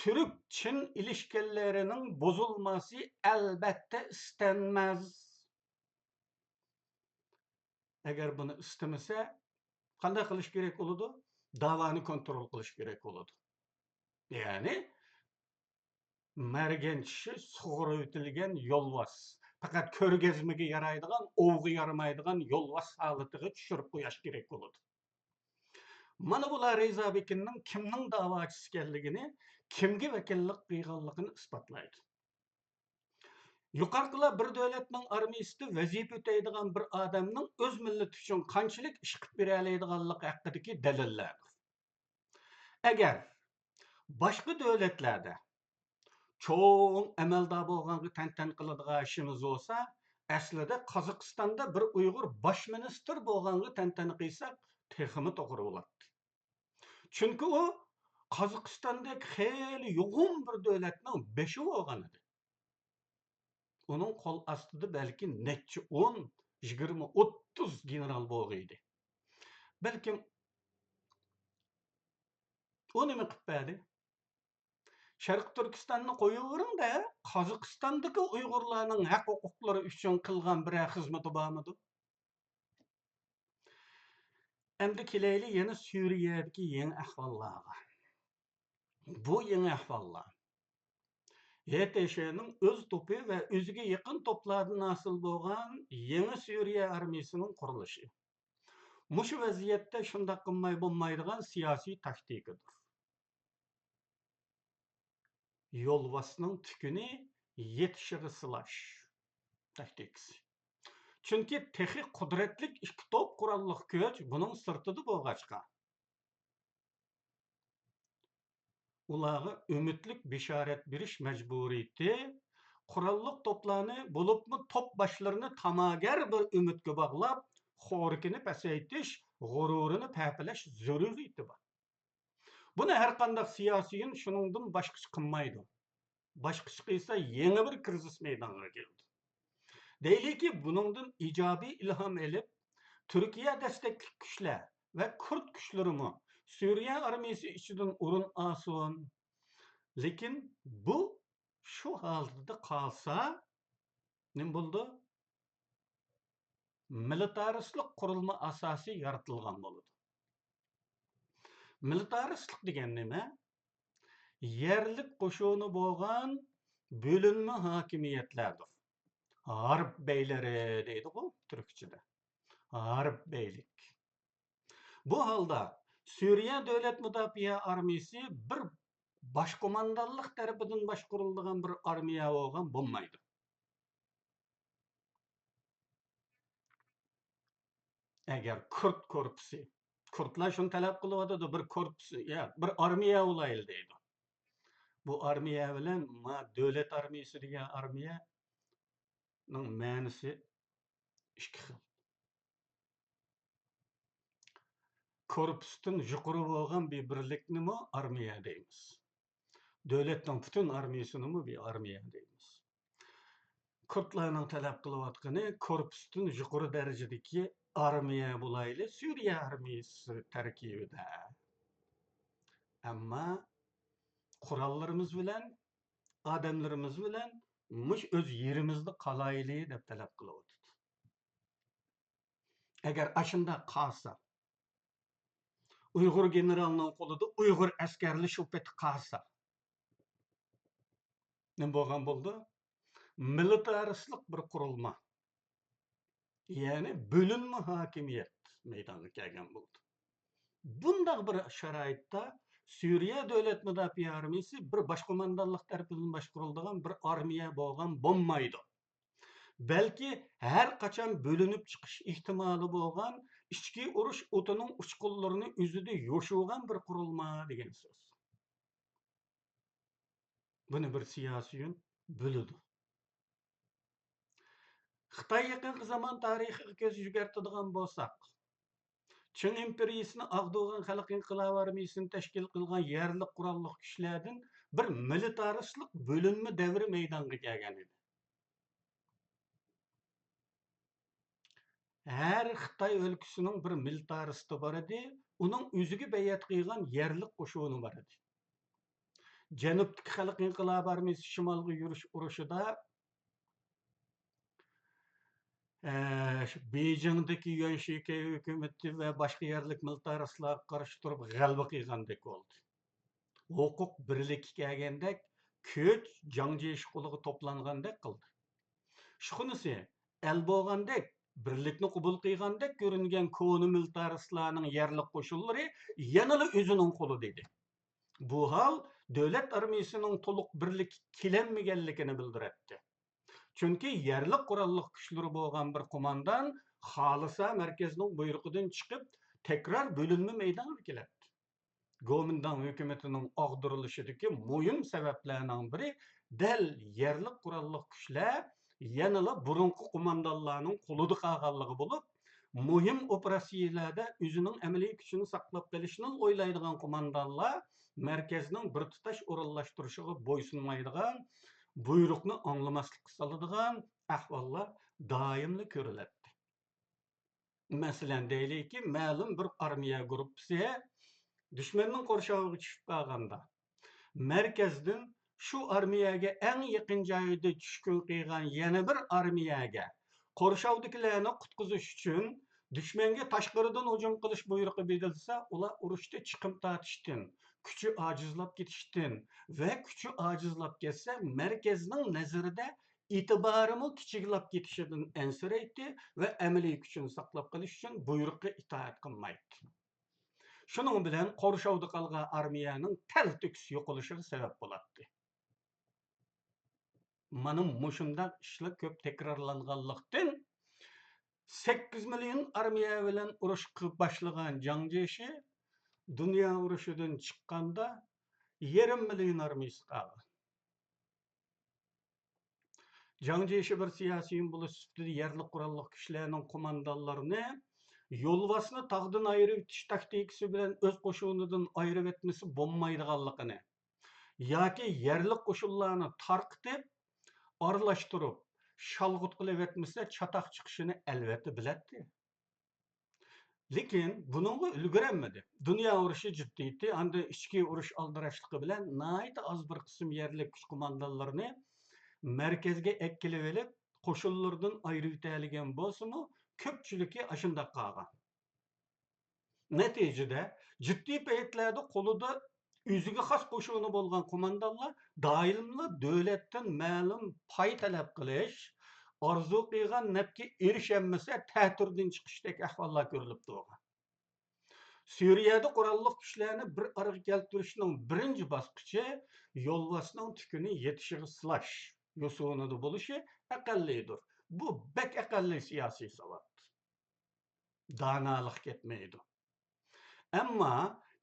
تۈرك چىن ئىلىشكىلىرىنىڭ بۇزۇلماسى ئەلۋەتتە ئىستەنمەس. ئەگەر بۇنى ئىستىمىسە، قانداق قىلىش كېرەك بولىدۇ؟ داۋانى كونترول قىلىش كېرەك بولىدۇ. يەنى مەرگەن چىشى سۇغۇرۇۋېتىلگەن يولۋاس، پەقەت كۆرگەزمىگە يارايدىغان، ئوۋغا يارىمايدىغان يولۋاس ھالىتىگە چۈشۈرۈپ قوياش كېرەك بولىدۇ. مانا بۇلار رىزا بېكىننىڭ كىمنىڭ داۋاچىسى ئىكەنلىكىنى، كىمگە ۋەكىللىك قىلغانلىقىنى ئىسپاتلايدۇ. يۇقىرىقىلار بىر دۆلەتنىڭ ئارمىيىسىدا ۋەزىپە ئۆتەيدىغان بىر ئادەمنىڭ ئۆز مىللىتى ئۈچۈن قانچىلىك ئىش قىلىپ بېرەلەيدىغانلىقى ھەققىدىكى دەلىللەردۇر. ئەگەر باشقا دۆلەتلەردە چوڭ ئەمەلدار بولغانغا تەنتەنە قىلىدىغان ئىشىمىز بولسا، ئەسلىدە قازاقىستاندا بىر ئۇيغۇر باش مىنىستىر بولغانغا تەنتەنە قىلساق تېخىمۇ توغرا بولاتتى. چۈنكى ئۇ قازاقىستاندەك خېلى يوغان بىر دۆلەتنىڭ بېشى بولغان ئىدى. ئۇنىڭ قول ئاستىدا بەلكى نەچچە ئون، يىگىرمە، ئوتتۇز گېنېرال بولغىيدى. بەلكىم ئۇ نېمە قىلىپ بەردى؟ شەرقىي تۈركىستاننى قويۇۋېرىڭ-دە، قازاقىستاندىكى ئۇيغۇرلارنىڭ ھەق ھوقۇقلىرى ئۈچۈن قىلغان بىرەر خىزمىتى بارمىدۇ؟ ئەمدى كېلەيلى يەنە سۈرىيەدىكى يېڭى ئەھۋاللارغا. بۇ يېڭى ئەھۋاللار ھېتېشېنىڭ ئۆز توپى ۋە ئۆزىگە يېقىن توپلاردىن ھاسىل بولغان يېڭى سۈرىيە ئارمىيىسىنىڭ قۇرۇلۇشى. مۇشۇ ۋەزىيەتتە شۇنداق قىلماي بولمايدىغان سىياسىي تاكتىكىدۇر. يولۋاسنىڭ تۈكىنى يېتىشىغا سىلاش تاكتىكىسى. چۈنكى تېخى قۇدرەتلىك ئىككى توپ قوراللىق كۈچ بۇنىڭ سىرتىدا بولغاچقا، ئۇلارغا ئۈمىدلىك بېشارەت بېرىش مەجبۇرىيىتى، قوراللىق توپلارنى، بولۇپمۇ توپ باشلىرىنى تاماگەر بىر ئۈمىدكە باغلاپ، خورىكىنى پەسەيتىش، غۇرۇرىنى پەپىلەش زۆرۈرىيىتى بار. بۇنى ھەرقانداق سىياسىيون شۇنىڭدىن باشقىچە قىلمايدۇ. باشقىچە قىلسا، يېڭى بىر كىرىزىس مەيدانغا كېلىدۇ. دەيلىكى، بۇنىڭدىن ئىجابىي ئىلھام ئېلىپ، تۈركىيە دەستەكلىك كۈچلەر ۋە كۇرد كۈچلىرىمۇ سۈرىيە ئارمىيىسى ئىچىدىن ئورۇن ئالسۇن. لېكىن بۇ شۇ ھالىتىدە قالسا، نېمە بولىدۇ؟ مىلىتارىستلىق قۇرۇلما ئاساسى يارىتىلغان بولىدۇ. مىلىتارىستلىق دېگەن نېمە؟ يەرلىك قوشۇنى بولغان بۆلۈنمە ھاكىمىيەتلەردۇر. ھارپ بەيلىرى دەيدىغۇ تۈركچىدە. ھارپ بەيلىك. بۇ ھالدا سۈرىيە دۆلەت مۇداپىئە ئارمىيىسى بىر باش قوماندانلىق تەرىپىدىن باشقۇرۇلىدىغان بىر ئارمىيە بولغان بولمايدۇ. ئەگەر كۇرد كورپۇسى، كۇردلار شۇنى تەلەپ قىلىۋاتىدۇ، بىر كورپۇس، يا، بىر ئارمىيە بولايلى دەيدۇ. بۇ ئارمىيە بىلەن ما دۆلەت ئارمىيىسى دېگەن ئارمىيەنىڭ مەنىسى ئىككى خىل. كورپۇستىن يۇقىرى بولغان بىر بىرلىكنىمۇ ئارمىيە دەيمىز. دۆلەتنىڭ پۈتۈن ئارمىيىسىنىمۇ بىر ئارمىيە دەيمىز. كۇردلارنىڭ تەلەپ قىلىۋاتقىنى كورپۇستىن يۇقىرى دەرىجىدىكى ئارمىيە بولايلى، سۈرىيە ئارمىيىسى تەركىبىدە. ئەمما قوراللىرىمىز بىلەن، ئادەملىرىمىز بىلەن مۇشۇ ئۆز يېرىمىزدە قالايلى دەپ تەلەپ قىلىۋاتىدۇ. ئەگەر ئاشۇنداق قالسا، ئۇيغۇر گېنېرالىنىڭ قولىدا ئۇيغۇر ئەسكەرلىرى شۇ پېتى قالسا، نېمە بولغان بولىدۇ؟ مىلىتارىستلىق بىر قۇرۇلما، يەنى بۆلۈنمە ھاكىمىيەت مەيدانغا كەلگەن بولىدۇ. بۇنداق بىر شارائىتتا سۈرىيە دۆلەت مۇداپىئە ئارمىيىسى بىر باش قوماندانلىق تەرىپىدىن باشقۇرۇلىدىغان بىر ئارمىيە بولغان بولمايدۇ. بەلكى ھەر قاچان بۆلۈنۈپ چىقىش ئېھتىمالى بولغان ئىچكى ئۇرۇش ئوتىنىڭ ئۇچقۇنلىرىنى ئۆزىدە يوشۇرغان بىر قۇرۇلما دېگەن سۆز. بۇنى بىر سىياسىيون بىلىدۇ. خىتاي يېقىنقى زامان تارىخىغا كۆز يۈگۈرتىدىغان بولساق، چىڭ ئىمپېرىيىسىنى ئاغدۇرغان خەلق ئىنقىلابى ئارمىيىسىنى تەشكىل قىلغان يەرلىك قوراللىق كۈچلەردىن بىر مىلىتارىستلىق بۆلۈنمە دەۋرى مەيدانغا كەلگەن ئىدى. ھەر خىتاي ئۆلكىسىنىڭ بىر مىلىتارىستى بار ئىدى، ئۇنىڭ ئۆزىگە بەيئەت قىلغان يەرلىك قوشۇنى بار ئىدى. جەنۇبتىكى خەلق ئىنقىلابى ئارمىيىسى شىمالغا يۈرۈش ئۇرۇشىدا، ئە، شۇ بېيجىڭدىكى يۈەن شىكەي ھۆكۈمىتى ۋە باشقا يەرلىك مىلىتارىستلارغا قارشى تۇرۇپ غەلىبە قىلغاندەك بولدى. ھوقۇق بىرلىككە كەلگەندەك، كۈچ جاڭ جيېشى قولىغا توپلانغاندەك قىلدى. ئىشخانىسى ئەل بولغاندەك، بىرلىكنى قوبۇل قىلغاندەك كۆرۈنگەن كونا مىلىتارىستلارنىڭ يەرلىك قوشۇنلىرى يەنىلا ئۆزىنىڭ قولىدا ئىدى. بۇ ھال دۆلەت ئارمىيىسىنىڭ تولۇق بىرلىككە كېلەلمىگەنلىكىنى بىلدۈرەتتى. چۈنكى يەرلىك قوراللىق كۈچلىرى بولغان بىر قوماندان خالىسا مەركەزنىڭ بۇيرۇقىدىن چىقىپ، تەكرار بۆلۈنمە مەيدانغا كېلەتتى. گومىنداڭ ھۆكۈمىتىنىڭ ئاغدۇرۇلۇشىدىكى مۇھىم سەۋەبلەرنىڭ بىرى دەل يەرلىك قوراللىق كۈچلەر يەنىلا بۇرۇنقى قوماندانلارنىڭ قولىدا قالغانلىقى بولۇپ، مۇھىم ئوپېراتسىيىلەردە ئۆزىنىڭ ئەمەلىي كۈچىنى ساقلاپ قېلىشنى ئويلايدىغان قوماندانلار مەركەزنىڭ بىر تۇتاش ئورۇنلاشتۇرۇشىغا بويسۇنمايدىغان، بۇيرۇقنى ئاڭلىماسلىققا سالىدىغان ئەھۋاللار دائىملا كۆرۈلەتتى. مەسىلەن، دەيلىكى، مەلۇم بىر ئارمىيە گۇرۇپپىسى دۈشمەننىڭ قورشاۋىغا چۈشۈپ قالغاندا، مەركەزدىن شۇ ئارمىيەگە ئەڭ يېقىن جايدا چۈشكۈن قىلغان يەنە بىر ئارمىيەگە قورشاۋدىكىلەرنى قۇتقۇزۇش ئۈچۈن دۈشمەنگە تاشقىرىدىن ھۇجۇم قىلىش بۇيرۇقى بېرىلسە، ئۇلار ئۇرۇشتا چىقىم تارتىشتىن، كۈچى ئاجىزلاپ كېتىشتىن ۋە كۈچى ئاجىزلاپ كەتسە، مەركەزنىڭ نەزىرىدە ئېتىبارىمۇ كىچىكلاپ كېتىشىدىن ئەنسىرەيتتى ۋە ئەمەلىي كۈچىنى ساقلاپ قېلىش ئۈچۈن بۇيرۇققا ئىتائەت قىلمايتتى. شۇنىڭ بىلەن قورشاۋدا قالغان ئارمىيەنىڭ تەلتۆكۈس يوقىلىشىغا سەۋەب بولاتتى. مانا مۇشۇنداق ئىشلار كۆپ تەكرارلانغانلىقتىن، سەككىز مىليون ئارمىيە بىلەن ئۇرۇشقا باشلىغان جاڭ جيېشى دۇنيا ئۇرۇشىدىن چىققاندا يېرىم مىليون ئارمىيىسى قالغان. جاڭ جيېشى بىر سىياسىيون بولۇش سۈپىتىدە يەرلىك قوراللىق كۈچلەرنىڭ قوماندانلىرىنى يولۋاسنى تاغدىن ئايرىۋېتىش تاكتىكىسى بىلەن ئۆز قوشۇنىدىن ئايرىۋەتمىسە بولمايدىغانلىقىنى ياكى يەرلىك قوشۇنلارنى تارقىتىپ، ئارىلاشتۇرۇپ، شالغۇت قىلىۋەتمىسە چاتاق چىقىشىنى ئەلۋەتتە بىلەتتى. لېكىن بۇنىڭغا ئۈلگۈرەلمىدى. دۇنيا ئۇرۇشى جىددىيىتى، ئاندىن ئىچكى ئۇرۇش ئالدىراشلىقى بىلەن ناھايىتى ئاز بىر قىسىم يەرلىك كۈچ قوماندانلىرىنى مەركەزگە ئەكېلىۋېلىپ، قوشۇنلىرىدىن ئايرىۋېتەلىگەن بولسىمۇ، كۆپچىلىكى ئاشۇنداق قالغان. نەتىجىدە، جىددىي پەيتلەردە قولىدا ئۆزىگە خاس قوشۇنى بولغان قوماندانلار دائىملا دۆلەتتىن مەلۇم پاي تەلەپ قىلىش، ئارزۇ قىلغان نەپكە ئېرىشەلمىسە، تەتۈردىن چىقىشتەك ئەھۋاللار كۆرۈلۈپ تۇرغان. سۈرىيەدە قوراللىق كۈچلەرنى بىر ئارىغا كەلتۈرۈشنىڭ بىرىنچى باسقۇچى يولۋاسنىڭ تۈكىنى يېتىشىغا سىلاش يوسۇنىدا بولۇشى ئەقەللىيدۇر. بۇ بەك ئەقەللىي سىياسىي ساۋات. دانالىق كەتمەيدۇ. ئەمما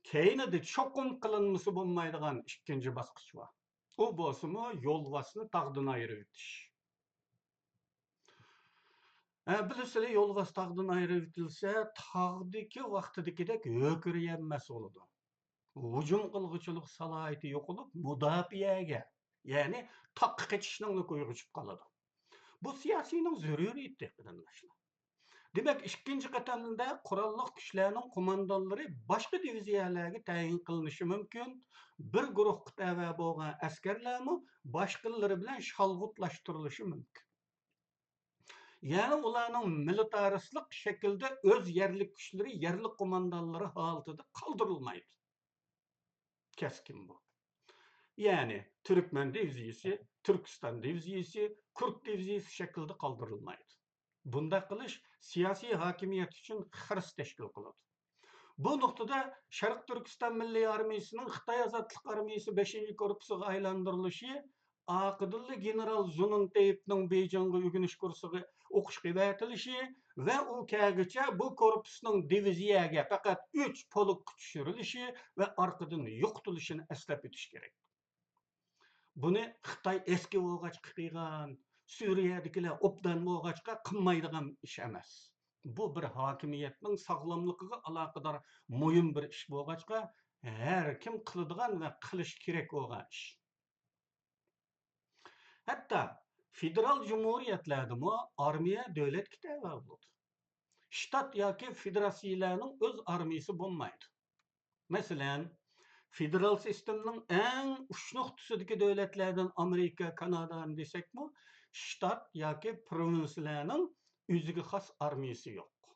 كەينىدە چوقۇم قىلىنمىسا بولمايدىغان ئىككىنچى باسقۇچ بار. ئۇ بولسىمۇ يولۋاسنى تاغدىن ئايرىۋېتىش. ھە، بىلىسىلەر، يولۋاس تاغدىن ئايرىۋېتىلسە، تاغدىكى ۋاقتىدىكىدەك ھۆركىرىيەلمەس بولىدۇ. ھۇجۇم قىلغۇچىلىق سالاھىيىتى يوقىلىپ، مۇداپىئەگە، يەنى تاغقا قېچىشنىڭلا كويىغا چۈشۈپ قالىدۇ. بۇ سىياسىينىڭ زۆرۈرىيىتى، قېرىنداشلار. دېمەك، ئىككىنچى قېتىمدا قوراللىق كۈچلەرنىڭ قوماندانلىرى باشقا دىۋىزىيەلەرگە تەيىن قىلىنىشى مۇمكىن، بىر گۇرۇھقا تەۋە بولغان ئەسكەرلەرمۇ باشقىلىرى بىلەن شالغۇتلاشتۇرۇلۇشى مۇمكىن. يەنى ئۇلارنىڭ مىلىتارىستلىق شەكىلدە ئۆز يەرلىك كۈچلىرى يەرلىك قوماندانلىرى ھالىتىدە قالدۇرۇلمايدۇ. كەسكىن بۇ. يەنى تۈركمەن دىۋىزىيىسى، تۈركىستان دىۋىزىيىسى، كۈرد دىۋىزىيىسى شەكلىدە قالدۇرۇلمايدۇ. بۇنداق قىلىش سىياسىي ھاكىمىيەت ئۈچۈن خىرىس تەشكىل قىلىدۇ. بۇ نۇقتىدا شەرقىي تۈركىستان مىللىي ئارمىيىسىنىڭ خىتاي ئازادلىق ئارمىيىسى بەشىنچى كورپۇسىغا ئايلاندۇرۇلۇشى، ئارقىدىنلا گېنېرال زۇنۇڭتېيىپنىڭ بېيجىڭغا ئۆگىنىش كۇرسىغا ئوقۇشقا ئەۋەتىلىشى ۋە ئۇ كەلگۈچە بۇ كورپۇسنىڭ دىۋىزىيەگە پەقەت ئۈچ پولكقا چۈشۈرۈلۈشى ۋە ئارقىدىن يوقىتىلىشىنى ئەسلەپ ئۆتۈش كېرەك. بۇنى خىتاي ئەسكى بولغاچقا قىلغان، سۈرىيەدىكىلەر ئوبدان بولغاچقا قىلمايدىغان ئىش ئەمەس. بۇ بىر ھاكىمىيەتنىڭ ساغلاملىقىغا ئالاقىدار مۇھىم بىر ئىش بولغاچقا، ھەر كىم قىلىدىغان ۋە قىلىشى كېرەك بولغان ئىش. ھەتتا فېدېرال جۇمھۇرىيەتلەردىمۇ ئارمىيە دۆلەتكە تەۋە بولىدۇ. شتات ياكى فېدېراتسىيىلەرنىڭ ئۆز ئارمىيىسى بولمايدۇ. مەسىلەن، فېدېرال سىستېمىنىڭ ئەڭ ئۇچ نۇقتىسىدىكى دۆلەتلەردىن ئامېرىكا، كانادانى دېسەكمۇ، شتات ياكى پروۋىنسىيىلەرنىڭ ئۆزىگە خاس ئارمىيىسى يوق.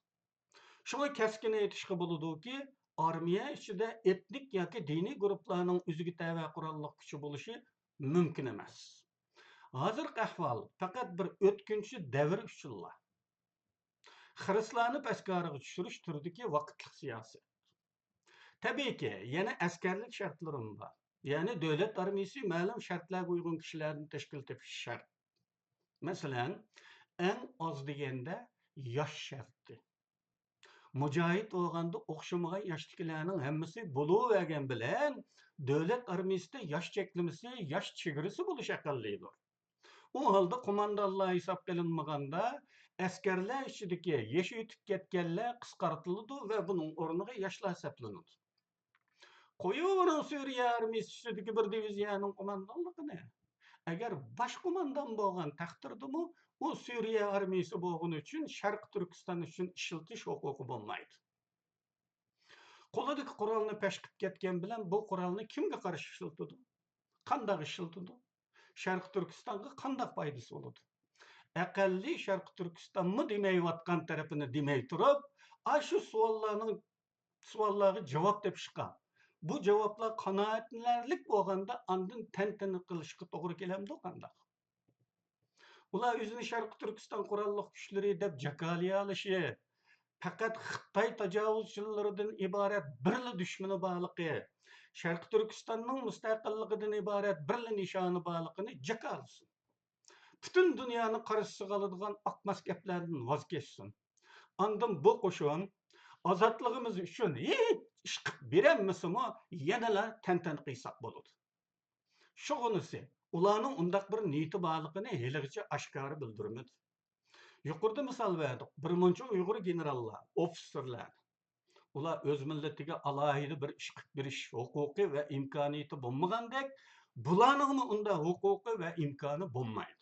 شۇڭا كەسكىن ئېيتىشقا بولىدۇكى، ئارمىيە ئىچىدە ئېتنىك ياكى دىنىي گۇرۇپپىلارنىڭ ئۆزىگە تەۋە قوراللىق كۈچى بولۇشى مۇمكىن ئەمەس. ھازىرقى ئەھۋال پەقەت بىر ئۆتكۈنچى دەۋر ئۈچۈنلا. خىرىسلارنى پەسكارىغا چۈشۈرۈش تۈرىدىكى ۋاقىتلىق سىياسەت. تەبىئىيكى، يەنە ئەسكەرلىك شەرتلىرىمۇ بار. يەنى دۆلەت ئارمىيىسى مەلۇم شەرتلەرگە ئۇيغۇن كىشىلەردىن تەشكىل تېپىش شەرت. مەسىلەن، ئەڭ ئاز دېگەندە ياش شەرتى. مۇجاھىد بولغاندا ئوخشىمىغان ياشتىكىلەرنىڭ ھەممىسى بولۇۋەرگەن بىلەن، دۆلەت ئارمىيىسىدا ياش چەكلىمىسى، ياش چېگرىسى بولۇش ئەقەللىيدۇر. ئۇ ھالدا قوماندانلار ھېسابقا ئېلىنمىغاندا، ئەسكەرلەر ئىچىدىكى يېشى ئۆتۈپ كەتكەنلەر قىسقارتىلىدۇ ۋە بۇنىڭ ئورنىغا ياشلار ھېسابلىنىدۇ. قويۇۋېرىڭ سۈرىيە ئارمىيىسى ئىچىدىكى بىر دىۋىزىيەنىڭ قوماندانلىقىنى. ئەگەر باش قوماندان بولغان تەقدىردىمۇ، ئۇ سۈرىيە ئارمىيىسى بولغىنى ئۈچۈن شەرقىي تۈركىستان ئۈچۈن ئىشلىتىش ھوقۇقى بولمايدۇ. قولىدىكى قورالنى پەشقىپ كەتكەن بىلەن بۇ قورالنى كىمگە قارشى ئىشلىتىدۇ؟ قانداق ئىشلىتىدۇ؟ شەرقىي تۈركىستانغا قانداق پايدىسى بولىدۇ؟ ئەقەللىي شەرقىي تۈركىستانمۇ دېمەيۋاتقان تەرىپىنى دېمەي تۇرۇپ، ئاشۇ سوئاللارنىڭ، سوئاللارغا جاۋاب تېپىشقا، بۇ جاۋابلار قانائەتلىنەرلىك بولغاندا ئاندىن تەنتەنە قىلىشقا توغرا كېلەمدۇ قانداق؟ ئۇلار ئۆزىنى شەرقىي تۈركىستان قوراللىق كۈچلىرى دەپ جاكارلىيالىشى، پەقەت خىتاي تاجاۋۇزچىلىرىدىن ئىبارەت بىرلا دۈشمىنى بارلىقى، شەرقىي تۈركىستاننىڭ مۇستەقىللىقىدىن ئىبارەت بىرلا نىشانى بارلىقىنى جاكارلىسۇن. پۈتۈن دۇنيانى قارشىسىغا ئالىدىغان ئاقماس گەپلەردىن ۋاز كەچسۇن. ئاندىن بۇ قوشۇن ئازادلىقىمىز ئۈچۈن ھېچ ئىش قىلىپ بېرەلمىسىمۇ، يەنىلا تەنتەنە قىلساق بولىدۇ. شۇغىنىسى، ئۇلارنىڭ ئۇنداق بىر نىيىتى بارلىقىنى ھېلىغىچە ئاشكارا بىلدۈرمىدى. يۇقىرىدا مىسال بەردۇق، بىر مۇنچە ئۇيغۇر گېنېراللار، ئوفىتسېرلار، ئۇلار ئۆز مىللىتىگە ئالاھىدە بىر ئىش قىلىپ بېرىش ھوقۇقى ۋە ئىمكانىيىتى بولمىغاندەك، بۇلارنىڭمۇ ئۇنداق ھوقۇقى ۋە ئىمكانى بولمايدۇ.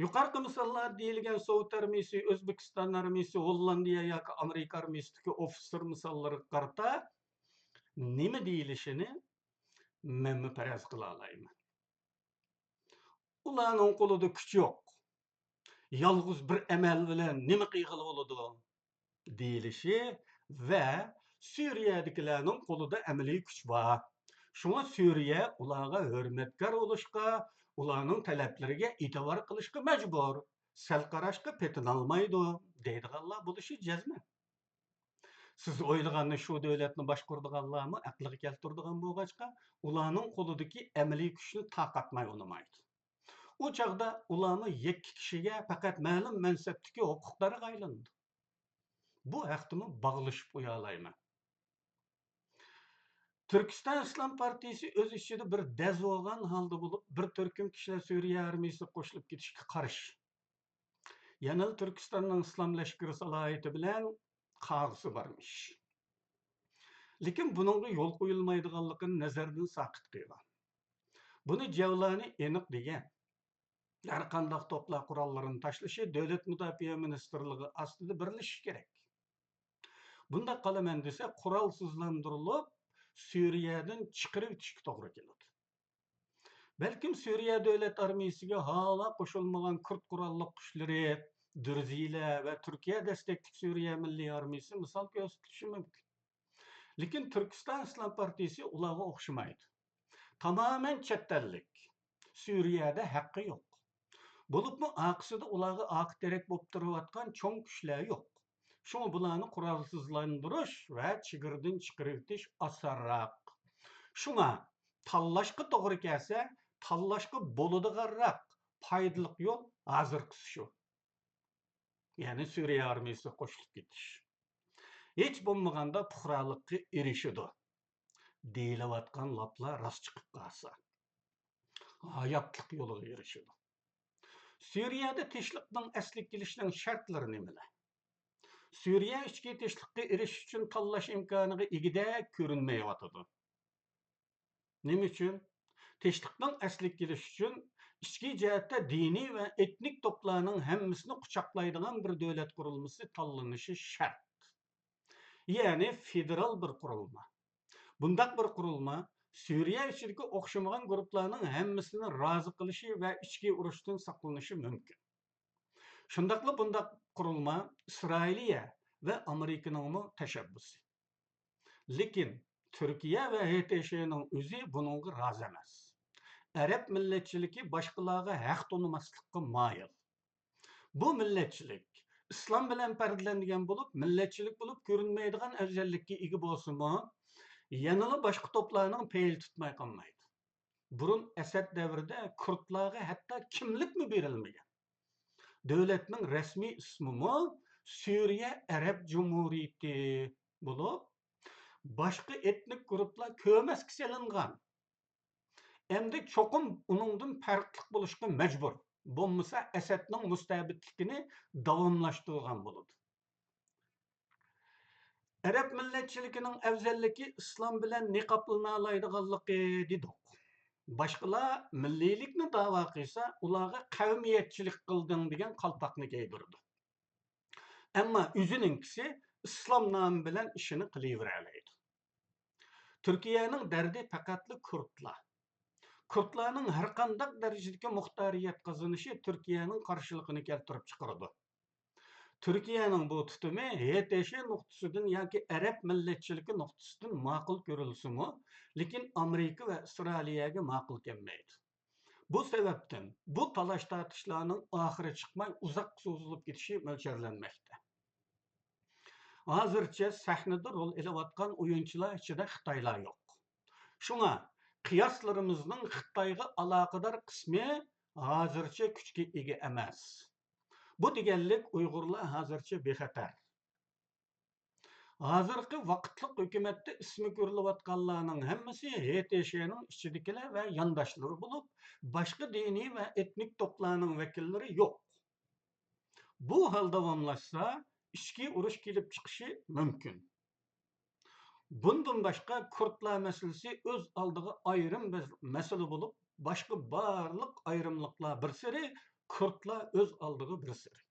يۇقىرىقى مىساللار دېيىلگەن سوۋېت ئارمىيىسى، ئۆزبېكىستان ئارمىيىسى، ھوللاندىيە ياكى ئامېرىكا ئارمىيىسىدىكى ئوفىتسېر مىساللىرىغا قارىتا نېمە دېيىلىشىنى مەنمۇ پەرەز قىلالايمەن. ئۇلارنىڭ قولىدا كۈچ يوق. يالغۇز بىر ئەمەل بىلەن نېمە قىلغىلى بولىدۇ؟ دېيىلىشى ۋە سۈرىيەدىكىلەرنىڭ قولىدا ئەمەلىي كۈچ بار. شۇڭا سۈرىيە ئۇلارغا ھۆرمەتكار بولۇشقا، ئۇلارنىڭ تەلەپلىرىگە ئېتىبار قىلىشقا مەجبۇر. سەل قاراشقا پېتىنالمايدۇ، دەيدىغانلار بولۇشى جەزمەن. سىز ئويلىغاننى شۇ دۆلەتنى باشقۇرىدىغانلارمۇ ئەقلىگە كەلتۈرىدىغان بولغاچقا، ئۇلارنىڭ قولىدىكى ئئەمەلىي كۈچنى تارقاتماي ئۇنىمايدۇ. ئۇ چاغدا ئۇلارمۇ يەككە كىشىگە، پەقەت مەلۇم مەنسەپتىكى ھوقۇقدارغا ئايلىنىدۇ. بۇ ھەقتىمۇ باغلىشىپ قويالايمەن. تۈركىستان ئىسلام پارتىيىسى ئۆز ئىچىدە بىر دەز بولغان ھالدا بولۇپ، بىر تۈركۈم كىشىلەر سۈرىيە ئارمىيىسىغا قوشۇلۇپ كېتىشكە قارشى. يەنىلا تۈركىستاننىڭ ئىسلام لەشكىرى سالاھىيىتى بىلەن قاغىسى بارمىش. لېكىن بۇنىڭغا يول قويۇلمايدىغانلىقىنى نەزەردىن ساقىت قىلغان. بۇنى جەۋلانى ئېنىق دېگەن. ھەرقانداق توپلار قوراللىرىنى تاشلىشى، دۆلەت مۇداپىئە مىنىستىرلىقى ئاستىدا بىرلىشىش كېرەك. بۇنداق قىلىمەن دېسە، قورالسىزلاندۇرۇلۇپ، سۈرىيەدىن چىقىرىۋېتىشكە توغرا كېلىدۇ. بەلكىم سۈرىيە دۆلەت ئارمىيىسىگە ھاۋا قوشۇلمىغان كۇرد قوراللىق كۈچلىرى، دۈرزىلەر ۋە تۈركىيە دەستەكلىك سۈرىيە مىللىي ئارمىيىسى مىسال كۆرسىتىشى مۇمكىن. لېكىن تۈركىستان ئىسلام پارتىيىسى ئۇلارغا ئوخشىمايدۇ. تامامەن چەت ئەللىك. سۈرىيەدە ھەققى يوق. بولۇپمۇ ئارقىسىدا ئۇلارغا ئارقا تىرەك بولۇپ تۇرۇۋاتقان چوڭ كۈچلەر يوق. شۇڭا بۇلارنى قورالسىزلاندۇرۇش ۋە چېگرىدىن چىقىرىۋېتىش ئاسانراق. شۇڭا تاللاشقا توغرا كەلسە، تاللاشقا بولىدىغانراق، پايدىلىق يول ھازىرقىسى شۇ. يەنى سۈرىيە ئارمىيىسىغا قوشۇلۇپ كېتىش. ھېچ بولمىغاندا پۇقرالىققا ئېرىشىدۇ. دېيىلىۋاتقان لاپلار راست چىقىپ قالسا، ھاياتلىق يولىغا ئېرىشىدۇ. سۈرىيەدە تىنچلىقنىڭ ئەسلىگە كېلىشىنىڭ شەرتلىرى نېمىلەر؟ سۈرىيە ئىچكى تىنچلىققا ئېرىشىش ئۈچۈن تاللاش ئىمكانىغا ئىگىدەك كۆرۈنمەيۋاتىدۇ. نېمە ئۈچۈن؟ تىنچلىقنىڭ ئەسلىگە كېلىشى ئۈچۈن ئىچكى جەھەتتە دىنىي ۋە ئېتنىك توپلارنىڭ ھەممىسىنى قۇچاقلايدىغان بىر دۆلەت قۇرۇلمىسى تاللىنىشى شەرت. يەنى فېدېرال بىر قۇرۇلما. بۇنداق بىر قۇرۇلما سۈرىيە ئىچىدىكى ئوخشىمىغان گۇرۇپلارنىڭ ھەممىسىنى رازى قىلىشى ۋە ئىچكى ئۇرۇشتىن ساقلىنىشى مۇمكىن. شۇنداقلا بۇنداق قۇرۇلما ئىسرائىلىيە ۋە ئامېرىكىنىڭمۇ تەشەببۇسى. لېكىن تۈركىيە ۋە ھې تې شې نىڭ ئۆزى بۇنىڭغا رازى ئەمەس. ئەرەب مىللەتچىلىكى باشقىلارغا ھەق تونۇماسلىققا مايىل. بۇ مىللەتچىلىك ئىسلام بىلەن پەردىلەنگەن بولۇپ، مىللەتچىلىك بولۇپ كۆرۈنمەيدىغان ئەۋزەللىككە ئىگە بولسىمۇ، يەنىلا باشقا توپلارنىڭ پەيلى تۇتماي قالمايدۇ. بۇرۇن ئەسەد دەۋرىدە كۇردلارغا ھەتتا كىملىكمۇ بېرىلمىگەن. دۆلەتنىڭ رەسمىي ئىسمىمۇ سۈرىيە ئەرەب جۇمھۇرىيىتى بولۇپ، باشقا ئېتنىك گۇرۇپلار كۆرمەسكە سېلىنغان. ئەمدى چوقۇم ئۇنىڭدىن پەرقلىق بولۇشقا مەجبۇر. بولمىسا ئەسەدنىڭ مۇستەبىتلىكىنى داۋاملاشتۇرغان بولىدۇ. ئەرەب مىللەتچىلىكىنىڭ ئەۋزەللىكى ئىسلام بىلەن نىقابلىنالايدىغانلىقى دېدۇق. باشقىلار مىللىيلىكنى داۋا قىلسا، ئۇلارغا قەۋمىيەتچىلىك قىلدىڭ دېگەن قالپاقنى كىيدۈرىدۇ. ئەمما ئۆزىنىڭكىسى ئىسلام نامى بىلەن ئىشىنى قىلىۋېرەلەيدۇ. تۈركىيەنىڭ دەردى پەقەتلا كۇردلار. كۇردلارنىڭ ھەرقانداق دەرىجىدىكى مۇختارىيەت قازىنىشى تۈركىيەنىڭ قارشىلىقىنى كەلتۈرۈپ چىقىرىدۇ. تۈركىيەنىڭ بۇ تۇتۇمى ھې تې شې نۇقتىسىدىن ياكى ئەرەب مىللەتچىلىكى نۇقتىسىدىن ماقۇل كۆرۈلسىمۇ، لېكىن ئامېرىكا ۋە ئىسرائىلىيەگە ماقۇل كەلمەيدۇ. بۇ سەۋەبتىن بۇ تالاش-تارتىشلارنىڭ ئاخىرى چىقماي ئۇزاققا سوزۇلۇپ كېتىشى مۆلچەرلەنمەكتە. ھازىرچە سەھنىدە رول ئېلىۋاتقان ئويۇنچىلار ئىچىدە خىتايلار يوق. شۇڭا قىياسلىرىمىزنىڭ خىتايغا ئالاقىدار قىسمى ھازىرچە كۈچكە ئىگە ئەمەس. بۇ دېگەنلىك ئۇيغۇرلار ھازىرچە بىخەتەر. ھازىرقى ۋاقىتلىق ھۆكۈمەتتە ئىسمى كۆرۈلۈۋاتقانلارنىڭ ھەممىسى ھې تې شېنىڭ ئىچىدىكىلەر ۋە يانداشلىرى بولۇپ، باشقا دىنىي ۋە ئېتنىك توپلارنىڭ ۋەكىللىرى يوق. بۇ ھال داۋاملاشسا، ئىچكى ئۇرۇش كېلىپ چىقىشى مۇمكىن. بۇندىن باشقا، كۇردلار مەسىلىسى ئۆز ئالدىغا ئايرىم بەز-، مەسىلە بولۇپ، باشقا بارلىق ئايرىملىقلار بىر سىرى، كۇردلار ئۆز ئالدىغا بىر سىرى.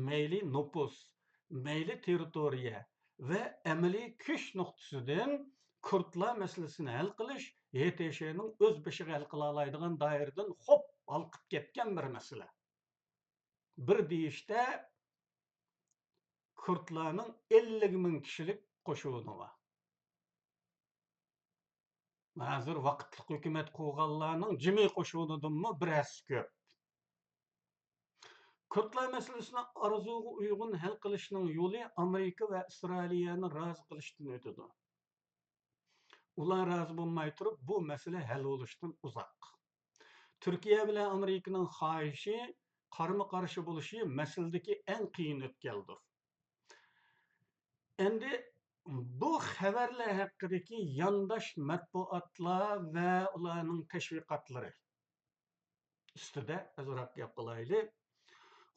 مەيلى نوپۇس، مەيلى تېررىتورىيە ۋە ئەمەلىي كۈچ نۇقتىسىدىن كۇردلار مەسىلىسىنى ھەل قىلىش ھې تې شېنىڭ ئۆز بېشىغا ھەل قىلالايدىغان دائىرىدىن خوپ ھالقىپ كەتكەن بىر مەسىلە. بىر دېيىشتە، كۇردلارنىڭ ئەللىك مىڭ كىشىلىك قوشۇنى بار. ھازىر ۋاقىتلىق ھۆكۈمەت قۇرغانلارنىڭ جىمى قوشۇنىدىنمۇ بىر ھەسسە كۆپ. كۇردلار مەسىلىسىنى ئارزۇغا ئۇيغۇن ھەل قىلىشنىڭ يولى ئامېرىكا ۋە ئىسرائىلىيەنى رازى قىلىشتىن ئۆتىدۇ. ئۇلار رازى بولماي تۇرۇپ، بۇ مەسىلە ھەل بولۇشتىن ئۇزاق. تۈركىيە بىلەن ئامېرىكىنىڭ خاھىشى، قارىمۇ قارشى بولۇشى مەسىلىدىكى ئەڭ قىيىن ئۆتكەلدۇر. ئەمدى بۇ خەۋەرلەر ھەققىدىكى يانداش مەتبۇئاتلار ۋە ئۇلارنىڭ تەشۋىقاتلىرى ئۈستىدە ئازراق گەپ قىلايلى.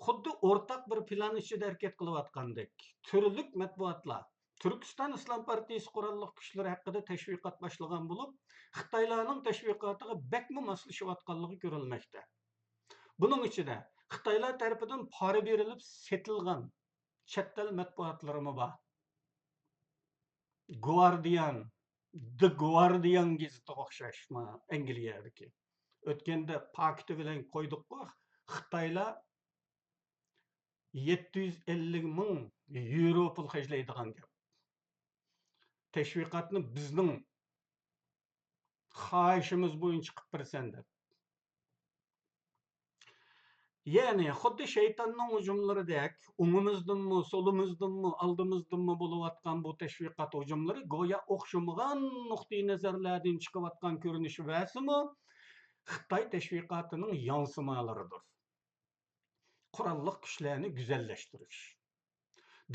خۇددى ئورتاق بىر پىلان ئىچىدە ھەرىكەت قىلىۋاتقاندەك، تۈرلۈك مەتبۇئاتلار تۈركىستان ئىسلام پارتىيىسى قوراللىق كۈچلىرى ھەققىدە تەشۋىقات باشلىغان بولۇپ، خىتايلارنىڭ تەشۋىقاتىغا بەكمۇ ماسلىشىۋاتقانلىقى كۆرۈلمەكتە. بۇنىڭ ئىچىدە خىتايلار تەرىپىدىن پارا بېرىلىپ سېتىلغان چەت ئەل مەتبۇئاتلىرىمۇ بار. گۇاردىيان، دى گۇاردىيان گېزىتىگە ئوخشاش، مانا، ئەنگلىيەدىكى. ئۆتكەندە پاكىتى بىلەن قويدۇققۇ، خىتايلار يەتتە يۈز ئەللىك مىڭ يورو پۇل خەجلەيدىغان گەپ. تەشۋىقاتنى بىزنىڭ خاھىشىمىز بويىچە قىلىپ بېرىسەن دەپ. يەنى خۇددى شەيتاننىڭ ھۇجۇملىرىدەك ئوڭىمىزدىنمۇ، سولىمىزدىنمۇ، ئالدىمىزدىنمۇ بولۇۋاتقان بۇ تەشۋىقات ھۇجۇملىرى گويا ئوخشىمىغان نۇقتىئى نەزەرلەردىن چىقىۋاتقان كۆرۈنۈش بەرسىمۇ، خىتاي تەشۋىقاتىنىڭ ياڭسىمالىرىدۇر. قوراللىق كۈچلەرنى گۈزەللەشتۈرۈش.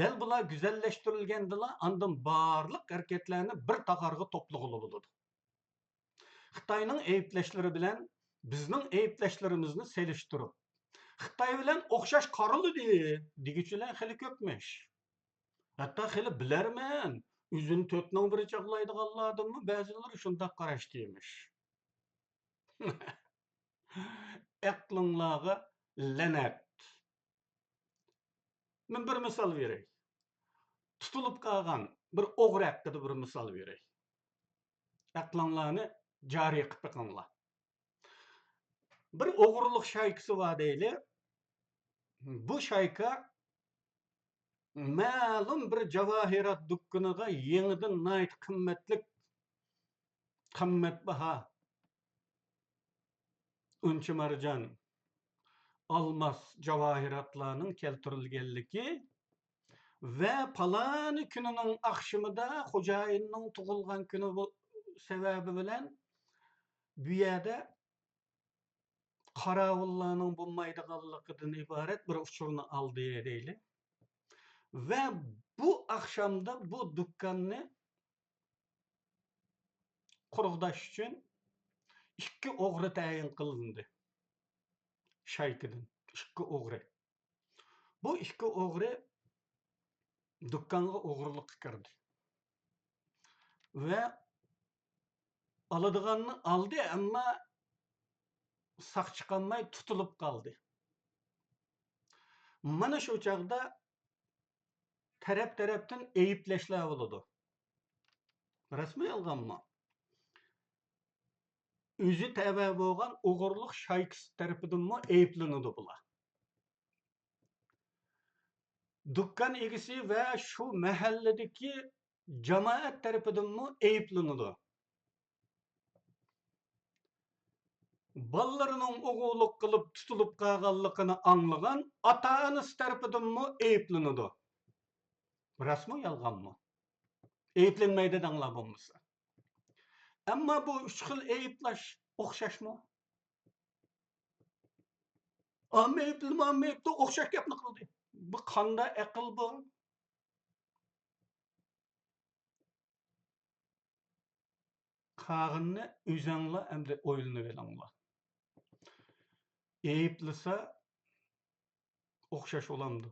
دەل بۇلار گۈزەللەشتۈرۈلگەندىلا، ئاندىن بارلىق ھەرىكەتلەرنى بىر تاغارغا توپلىغىلى بولىدۇ. خىتاينىڭ ئەيىبلەشلىرى بىلەن بىزنىڭ ئەيىبلەشلىرىمىزنى سېلىشتۇرۇپ، خىتاي بىلەن ئوخشاش قارىلىدى دېگۈچىلەر خېلى كۆپمىش. ھەتتا خېلى بىلەرمەن، ئۆزىنى تۆتنىڭ بىرى چاغلايدىغانلاردىنمۇ بەزىلىرى شۇنداق قاراشتىمىش. ئەقلىڭلارغا لەنەت. مەن بىر مىسال بېرەي. تۇتۇلۇپ قالغان بىر ئوغرى ھەققىدە بىر مىسال بېرەي. ئەقلىڭلارنى جارى قىلىپ بېقىڭلار. بىر ئوغرىلىق شايكىسى بار دەيلى. بۇ شايكا مەلۇم بىر جاۋاھىرات دۇكىنىغا يېڭىدىن ناھايىتى قىممەتلىك، قىممەتباھا ئۈنچە مارجان، ئالماس، جاۋاھىراتلارنىڭ كەلتۈرۈلگەنلىكى ۋە پالانى كۈنىنىڭ ئاخشىمىدا خوجايىننىڭ تۇغۇلغان كۈنى بو-، سەۋەبى بىلەن بۇ يەردە قاراۋۇللارنىڭ بولمايدىغانلىقىدىن ئىبارەت بىر ئۇچۇرنى ئالدى دەيلى. ۋە بۇ ئاخشامدا بۇ دۇكاننى قۇرغۇداش ئۈچۈن ئىككى ئوغرى تەيىن قىلىندى. شايكىدىن ئىككى ئوغرى. بۇ ئىككى ئوغرى دۇكانغا ئوغرىلىققا كىردى. ۋە ئالىدىغاننى ئالدى، ئەمما ساق چىقالماي تۇتۇلۇپ قالدى. مانا شۇ چاغدا تەرەپ-تەرەپتىن ئەيىبلەشلەر بولىدۇ. راستمۇ، يالغانمۇ؟ ئۆزى تەۋە بولغان ئوغرىلىق شايكىسى تەرىپىدىنمۇ ئەيىبلىنىدۇ بۇلار. دۇكان ئىگىسى ۋە شۇ مەھەللىدىكى جامائەت تەرىپىدىنمۇ ئەيىبلىنىدۇ. بالىلىرىنىڭ ئوغرىلىق قىلىپ تۇتۇلۇپ قالغانلىقىنى ئاڭلىغان ئاتا-ئانىسى تەرىپىدىنمۇ ئەيىبلىنىدۇ. راستمۇ، يالغانمۇ؟ ئەيىبلەنمەيدۇ دەڭلار بولمىسا. ئەمما بۇ ئۈچ خىل ئەيىبلەش ئوخشاشمۇ؟ ئامما ئەيىبلىمە، ئامما ئەيىبلە ئوخشاش گەپنى قىلدى. بۇ قاندا ئەقىل بۇ؟ قالغىنىنى ئۆزەڭلار ئەمدى ئويلىنىۋېلىڭلار. ئەيىبلىسە ئوخشاش بولامدۇ؟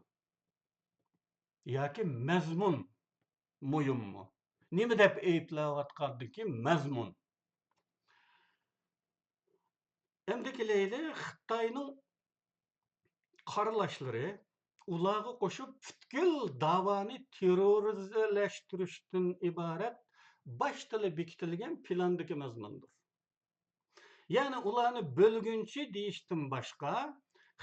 ياكى مەزمۇن مۇھىممۇ؟ نېمە دەپ ئەيىبلەۋاتقاندىكى مەزمۇن؟ ئەمدى كېلەيلى خىتاينىڭ قارىلاشلىرى، ئۇلارغا قوشۇپ پۈتكۈل داۋانى تېررورىزلەشتۈرۈشتىن ئىبارەت باشتىلا بېكىتىلگەن پىلاندىكى مەزمۇندۇر. يەنى ئۇلارنى بۆلگۈنچى دېيىشتىن باشقا،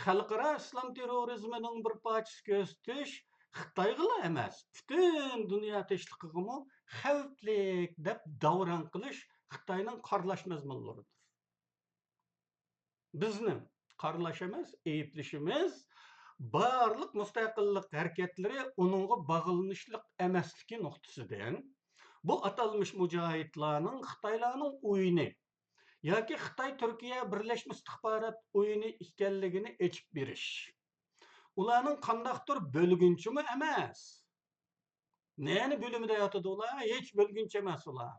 خەلقئارا ئىسلام تېررورىزمىنىڭ بىر پارچىسى كۆرسىتىش خىتايغىلا ئەمەس، پۈتۈن دۇنيا تىنچلىقىغىمۇ خەۋپلىك دەپ داۋراڭ قىلىش خىتاينىڭ قارىلاش مەزمۇنلىرىدۇر. بىزنىڭ قارىلاش ئەمەس، ئەيىبلىشىمىز بارلىق مۇستەقىللىق ھەرىكەتلىرى ئۇنىڭغا باغلىنىشلىق ئەمەسلىكى نۇقتىسىدىن، بۇ ئاتالمىش مۇجاھىدلارنىڭ خىتايلارنىڭ ئويۇنى ياكى خىتاي تۈركىيە بىرلەشمە ئىستىخبارات ئويۇنى ئىكەنلىكىنى ئېچىپ بېرىش. ئۇلارنىڭ قانداقتۇر بۆلگۈنچىمۇ ئەمەس. نەنى بۆلۈمىدە ياتىدۇ ئۇلار؟ ھېچ بۆلگۈنچى ئەمەس ئۇلار.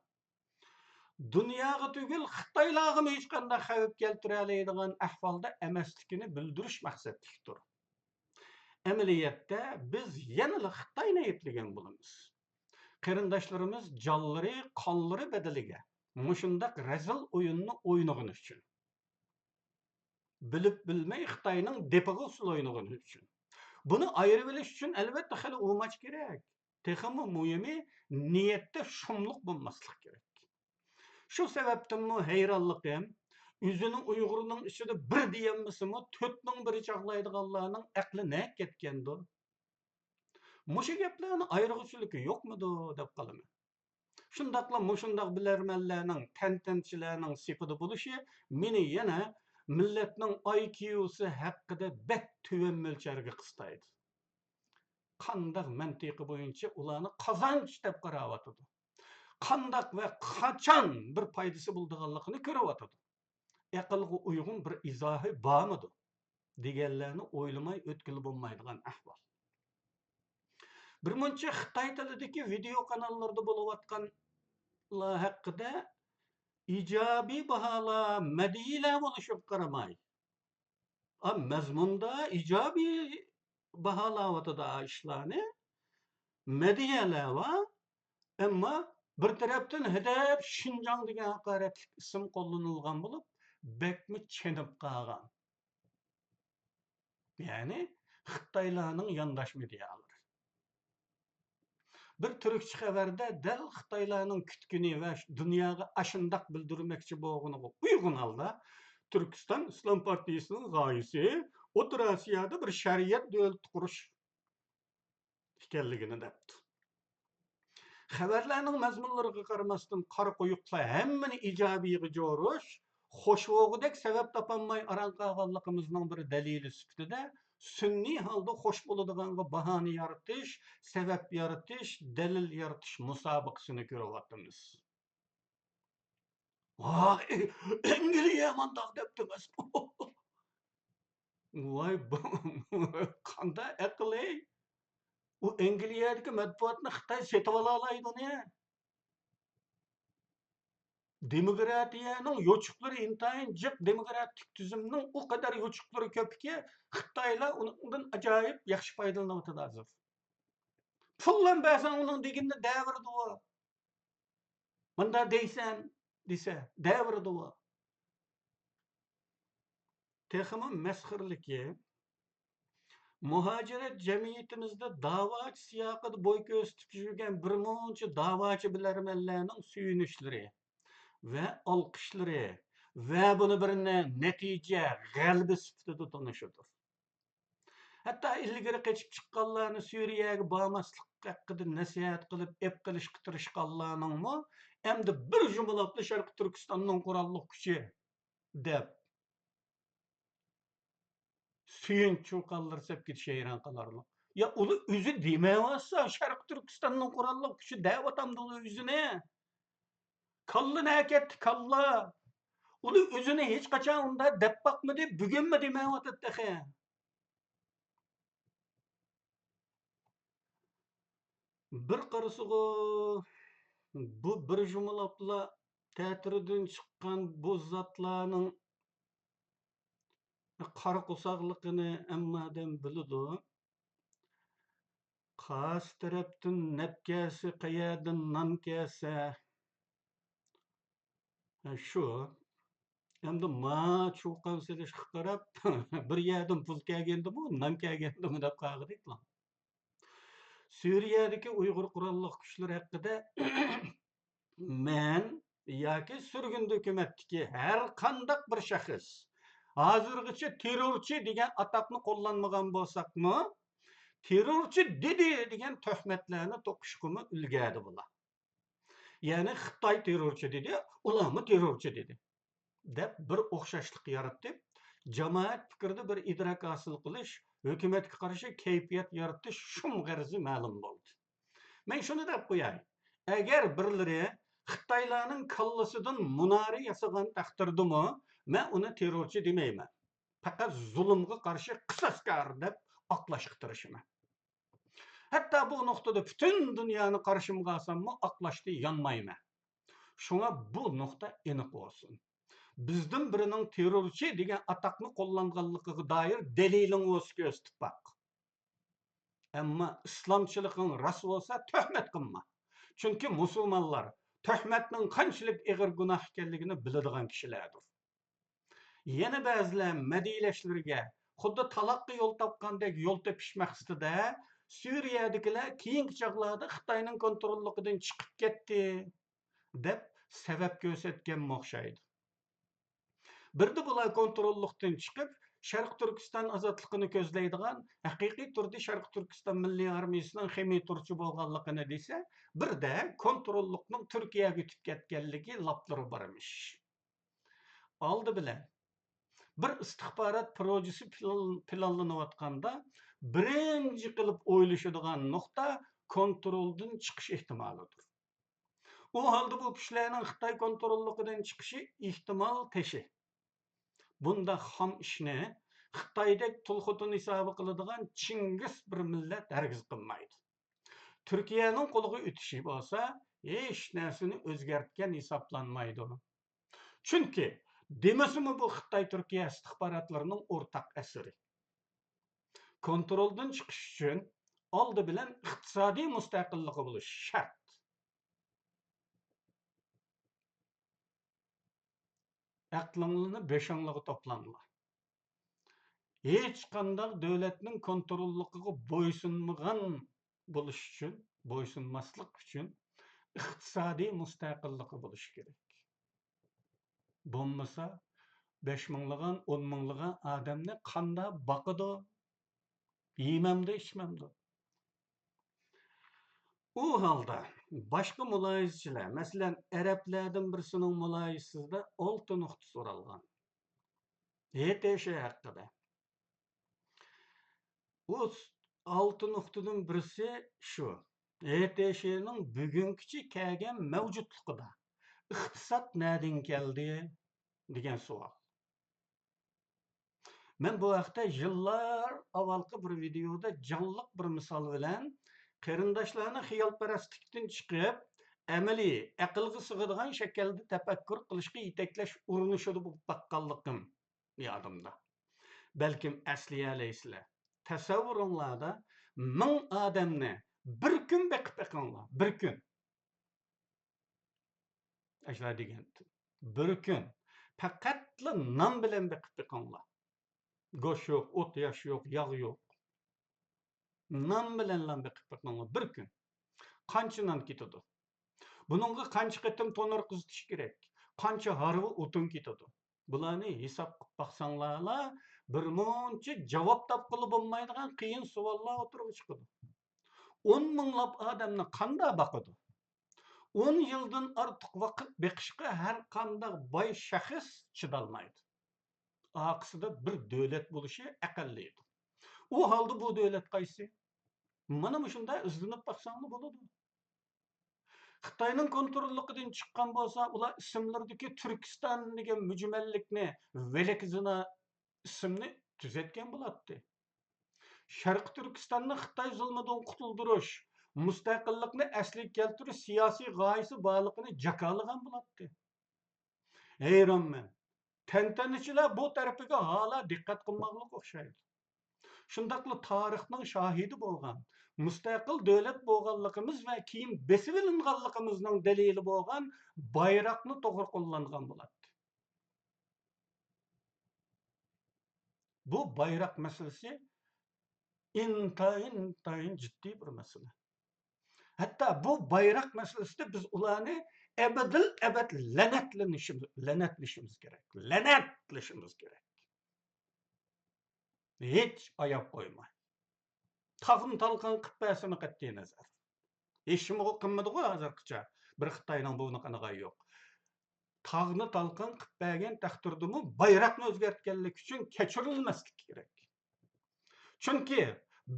دۇنياغا تۈگۈل، خىتايلارغىمۇ ھېچقانداق خەۋپ كەلتۈرەلەيدىغان ئەھۋالدا ئەمەسلىكىنى بىلدۈرۈش مەقسەتلىكتۇر. ئەمەلىيەتتە بىز يەنىلا خىتاينى ئەيىبلىگەن بولىمىز. قېرىنداشلىرىمىز جانلىرى، قانلىرى بەدىلىگە مۇشۇنداق رەزىل ئويۇننى ئوينىغىنى ئۈچۈن. بىلىپ بىلمەي خىتاينىڭ دېپىغا ئۇسسۇل ئوينىغىنى ئۈچۈن. بۇنى ئايرىۋېلىش ئۈچۈن، ئەلۋەتتە، خېلى ئۇماچ كېرەك. تېخىمۇ مۇھىمى، نىيەتتە شۇملۇق بولماسلىق كېرەك. شۇ سەۋەبتىنمۇ ھەيرانلىقىم، ئۆزىنىڭ ئۇيغۇرنىڭ ئىچىدە بىر دېيەلمىسىمۇ، تۆتنىڭ بىرى چاغلايدىغانلارنىڭ ئەقلى نەگە كەتكەندۇ؟ مۇشۇ گەپلەرنى ئايرىغۇچىلىكى يوقمىدۇ دەپ قالىمەن. شۇنداقلا مۇشۇنداق بىلەرمەنلەرنىڭ، تەنتەنىچىلەرنىڭ سېپىدە بولۇشى مېنى يەنە مىللەتنىڭ ئاي كىيۇسى ھەققىدە بەك تۆۋەن مۆلچەرگە قىستايدۇ. قانداق مەنتىقى بويىچە ئۇلارنى قازانچ دەپ قاراۋاتىدۇ؟ قانداق ۋە قاچان بىر پايدىسى بولىدىغانلىقىنى كۆرۈۋاتىدۇ؟ ئەقىلگە ئۇيغۇن بىر ئىزاھى بارمىدۇ؟ دېگەنلەرنى ئويلىماي ئۆتكىلى بولمايدىغان ئەھۋال. بىرمۇنچە خىتاي تىلىدىكى ۋىدېئو قاناللىرىدا بولۇۋاتقانلار ھەققىدە ئىجابىي باھالار، مەدھىيەلەر بولۇشىغا قارىماي، ئا، مەزمۇندا ئىجابىي باھالاۋاتىدۇ ئا ئىشلارنى، مەدھىيەلەر بار، ئەمما بىر تەرەپتىن ھەدەپ شىنجاڭ دېگەن ھاقارەتلىك ئىسىم قوللىنىلغان بولۇپ، بەكمۇ چېنىپ قالغان. يەنى خىتايلارنىڭ يانداش مېدىيالىرى. بىر تۈركچە خەۋەردە دەل خىتايلارنىڭ كۈتكىنى ۋە دۇنياغا ئاشۇنداق بىلدۈرمەكچى بولغىنىغا ئۇيغۇن ھالدا، تۈركىستان ئىسلام پارتىيىسىنىڭ غايىسى ئوتتۇرا ئاسىيادا بىر شەرىئەت دۆلىتى قۇرۇش ئىكەنلىكىنى دەپتۇ. خەۋەرلەرنىڭ مەزمۇنلىرىغا قارىماستىن، قارا قويۇقلار ھەممىنى ئىجابىيغا جورۇش، خوش بولغۇدەك سەۋەب تاپالماي ئاران قالغانلىقىمىزنىڭ بىر دەلىلى سۈپىتىدە، سۈنئىي ھالدا خوش بولىدىغانغا باھانە يارىتىش، سەۋەب يارىتىش، دەلىل يارىتىش مۇسابىقىسىنى كۆرۈۋاتىمىز. ۋاي، ئەنگلىيە مانداق دەپتۇ ئەمەسمۇ؟ ۋاي، بۇ قانداق ئەقىل، ئەي؟ ئۇ ئەنگلىيەدىكى مەتبۇئاتنى خىتاي سېتىۋالالايدۇ نە؟ دېموكراتىيەنىڭ يوچۇقلىرى ئىنتايىن جىق، دېموكراتىك تۈزۈمنىڭ ئۇ قەدەر يوچۇقلىرى كۆپكى، خىتايلار ئۇنىڭدىن ئاجايىپ ياخشى پايدىلىنىۋاتىدۇ ھازىر. پۇللا بەرسەڭ ئۇنىڭ دېگىنىنى دەۋېرىدۇ ئۇ. مۇنداق دەيسەن، دېسە، دەۋېرىدىغۇ. تېخىمۇ مەسخىرىلىكى، مۇھاجىرەت جەمئىيىتىمىزدە داۋاچى سىياقىدا بوي كۆرسىتىپ يۈرگەن بىر مۇنچە داۋاچى بىلەرمەنلەرنىڭ سۆيۈنۈشلىرى ۋە ئالقىشلىرى ۋە بۇنى بىر نە-، نەتىجە، غەلىبە سۈپىتىدە تونۇشىدۇ. ھەتتا ئىلگىرى قېچىپ چىققانلارنى سۈرىيەگە بارماسلىق ھەققىدە نەسىھەت قىلىپ ئېپ قېلىشقا تىرىشقانلارنىڭمۇ ئەمدى بىر جۇمىلاپلا شەرقىي تۈركىستاننىڭ قوراللىق كۈچى دەپ سۆيۈنچ چۇقانلىرى سەپ كېتىشى ھەيران قالارلىق. يا ئۇلار ئۆزى دېمەيۋاتسا، شەرقىي تۈركىستاننىڭ قوراللىق كۈچى دەۋاتامدۇ ئۇلار ئۆزىنى؟ كاللا نەكەتتى، كاللا؟ ئۇلار ئۆزىنى ھېچقاچان ئۇنداق دەپ باقمىدى، بۈگۈنمۇ دېمەيۋاتىدۇ تېخى. بىر قارىسىغۇ، بۇ بىر جۇمىلاپلا تەتۈردىن چىققان بۇ زاتلارنىڭ قارا قورساقلىقىنى ھەممە ئادەم بىلىدۇ. قايسى تەرەپتىن نەپ كەلسە، قەيەردىن نان كەلسە، ھە، شۇ. ئەمدى ما چۇقان سېلىشقا قاراپ، بىر يەردىن پۇل كەلگەندىمۇ، نان كەلگەندىمۇ دەپ قالغۇدەكلا. سۈرىيەدىكى ئۇيغۇر قوراللىق كۈچلىرى ھەققىدە مەن ياكى سۈرگۈندە ھۆكۈمەتتىكى ھەر قانداق بىر شەخس ھازىرغىچە تېررورچى دېگەن ئاتاقنى قوللانمىغان بولساقمۇ، تېررورچى دېدى دېگەن تۆھمەتلەرنى توقۇشقىمۇ ئۈلگەردى بۇلار. يەنى خىتاي تېررورچى دېدى، ئۇلارمۇ تېررورچى دېدى، دەپ بىر ئوخشاشلىق يارىتىپ، جامائەت پىكرىدە بىر ئىدراك ھاسىل قىلىش، ھۆكۈمەتكە قارشى كەيپىيات يارىتىش شۇم غەرىزى مەلۇم بولدى. مەن شۇنى دەپ قوياي، ئەگەر بىرلىرى خىتايلارنىڭ كاللىسىدىن مۇنارە ياسىغان تەقدىردىمۇ، مەن ئۇنى تېررورچى دېمەيمەن. پەقەت زۇلۇمغا قارشى قىساسكار دەپ ئاقلاشقا تىرىشىمەن. ھەتتا بۇ نۇقتىدا پۈتۈن دۇنيانى قارشىمغا ئالساممۇ ئاقلاشتا يانمايمەن. شۇڭا بۇ نۇقتا ئېنىق بولسۇن. بىزدىن بىرىنىڭ تېررورچى دېگەن ئاتاقنى قوللانغانلىقىغا دائىر دەلىلىڭ بولسا كۆرسىتىپ باق. ئەمما ئىسلامچىلىقىڭ راست بولسا تۆھمەت قىلما. چۈنكى مۇسۇلمانلار تۆھمەتنىڭ قانچىلىك ئېغىر گۇناھ ئىكەنلىكىنى بىلىدىغان كىشىلەردۇر. يەنە بەزىلەر مەدھىيەلەشلىرىگە خۇددى تالاققا يول تاپقاندەك يول تېپىش مەقسىتىدە سۈرىيەدىكىلەر كېيىنكى چاغلاردا خىتاينىڭ كونتروللۇقىدىن چىقىپ كەتتى، دەپ سەۋەب كۆرسەتكەنمۇ ئوخشايدۇ. بىردە بۇلار كونتروللۇقتىن چىقىپ، شەرقىي تۈركىستان ئازادلىقىنى كۆزلەيدىغان ھەقىقىي تۈردە شەرقىي تۈركىستان مىللىي ئارمىيىسىنىڭ خېمىيتۇرچى بولغانلىقىنى دېسە، بىردە كونتروللۇقنىڭ تۈركىيەگە ئۆتۈپ كەتكەنلىكى لاپلىرى بارمىش. ئالدى بىلەن، بىر ئىستىخبارات پروژىسى پىلان-، پىلانلىنىۋاتقاندا، بىرىنچى قىلىپ ئويلىشىدىغان نۇقتا كونترولدىن چىقىش ئېھتىمالىدۇر. ئۇ ھالدا بۇ كۈچلەرنىڭ خىتاي كونتروللۇقىدىن چىقىشى ئېھتىمال تېشى. بۇنداق خام ئىشنى خىتايدەك تۇل خوتۇن ھېسابى قىلىدىغان چىڭگىز بىر مىللەت ھەرگىز قىلمايدۇ. تۈركىيەنىڭ قولىغا ئۆتۈشى بولسا ھېچ نەرسىنى ئۆزگەرتكەن ھېسابلانمايدۇ. چۈنكى دېمىسىمۇ بۇ خىتاي تۈركىيە ئىستىخباراتلىرىنىڭ ئورتاق ئەسىرى. كونترولدىن چىقىش ئۈچۈن ئالدى بىلەن ئىقتىسادىي مۇستەقىللىقى بولۇشى شەرت. ئەقلىڭلارنى بېشىڭلارغا توپلاڭلار. ھېچقانداق دۆلەتنىڭ كونتروللۇقىغا بويسۇنمىغان بولۇش ئۈچۈن، بويسۇنماسلىق ئۈچۈن ئىقتىسادىي مۇستەقىللىقى بولۇشى كېرەك. بولمىسا، بەش مىڭلىغان، ئون مىڭلىغان ئادەمنى قانداق باقىدۇ؟ يېمەمدۇ، ئىچمەمدۇ؟ ئۇ ھالدا باشقا مۇلاھىزىچىلەر، مەسىلەن، ئەرەبلەردىن بىرسىنىڭ مۇلاھىزىسىدە ئالتە نۇقتا سورالغان. ھېتېشې ھەققىدە. ئۇ ئالتە نۇقتىدىن بىرسى شۇ، ھېتېشېنىڭ بۈگۈنگىچە كەلگەن مەۋجۇتلۇقىدا ئىقتىساد نەدىن كەلدى دېگەن سوئال. مەن بۇ ھەقتە يىللار ئاۋۋالقى بىر ۋىدېيودا جانلىق بىر مىسال بىلەن قېرىنداشلارنى خىيالپەرەسلىكتىن چىقىپ، ئەمەلىي، ئەقىلگە سىغىدىغان شەكىلدە تەپەككۇر قىلىشقا يېتەكلەش ئۇرۇنۇشىدا بولۇپ باققانلىقىم يادىمدا. بەلكىم ئەسلىيەلەيسىلەر. تەسەۋۋۇرۇڭلاردا مىڭ ئادەمنى بىر كۈن بېقىپ بېقىڭلار، بىر كۈن. ئاشۇنداق دېگەنتىم. بىر كۈن پەقەتلا نان بىلەن بېقىپ بېقىڭلار. گۆش يوق، ئوت ياش يوق، ياغ يوق. نان بىلەنلا بېقىپ بېقىڭلار بىر كۈن. قانچە نان كېتىدۇ؟ بۇنىڭغا قانچە قېتىم تونۇر قىزىتىش كېرەك؟ قانچە ھارۋا ئوتۇن كېتىدۇ؟ بۇلارنى ھېساب قىلىپ باقساڭلارلا، بىر مۇنچە جاۋاب تاپقىلى بولمايدىغان قىيىن سوئاللار ئوتتۇرىغا چىقىدۇ. ئون مىڭلاپ ئادەمنى قانداق باقىدۇ؟ ئون يىلدىن ئارتۇق ۋاقىت بېقىشقا ھەر قانداق باي شەخس چىدالمايدۇ. ئارقىسىدا بىر دۆلەت بولۇشى ئەقەللىيدۇ. ئۇ ھالدا بۇ دۆلەت قايسى؟ مانا مۇشۇنداق ئىزدىنىپ باقساڭلار بولىدۇ. خىتاينىڭ كونتروللۇقىدىن چىققان بولسا، ئۇلار ئىسىملىرىدىكى تۈركىستان دېگەن مۈجمەللىكنى، ۋېلىكزىنا ئىسىمنى تۈزەتكەن بولاتتى. شەرقىي تۈركىستاننى خىتاي زۇلمىدىن قۇتۇلدۇرۇش، مۇستەقىللىقنى ئەسلىگە كەلتۈرۈش سىياسىي غايىسى بارلىقىنى جاكارلىغان بولاتتى. ھەيرانمەن. تەنتەنىچىلەر بۇ تەرىپىگە ھالا دىققەت قىلماقلىق ئوخشايدۇ. شۇنداقلا تارىخنىڭ شاھىدى بولغان، مۇستەقىل دۆلەت بولغانلىقىمىز ۋە كېيىن بېسىۋېلىنغانلىقىمىزنىڭ دەلىلى بولغان بايراقنى توغرا قوللانغان بولاتتى. بۇ بايراق مەسىلىسى ئىنتايىن، ئىنتايىن جىددىي بىر مەسىلە. ھەتتا بۇ بايراق مەسىلىسىدە بىز ئۇلارنى ئەبەدىل ئەبەد لەنەتلىنىشىمىز، لەنەتلىشىمىز كېرەك. لەنەتلىشىمىز كېرەك. ھېچ ئاياپ قويماي. تاغنى تالقان قىلىپ بەرسىمۇ قەتئىي نەزەر. ھېچنېمە قىلمىدىغۇ ھازىرغىچە. بىر خىتاينىڭ بۇنى قىلغىنى يوق. تاغنى تالقان قىلىپ بەرگەن تەقدىردىمۇ بايراقنى ئۆزگەرتكەنلىكى ئۈچۈن كەچۈرۈلمەسلىكى كېرەك. چۈنكى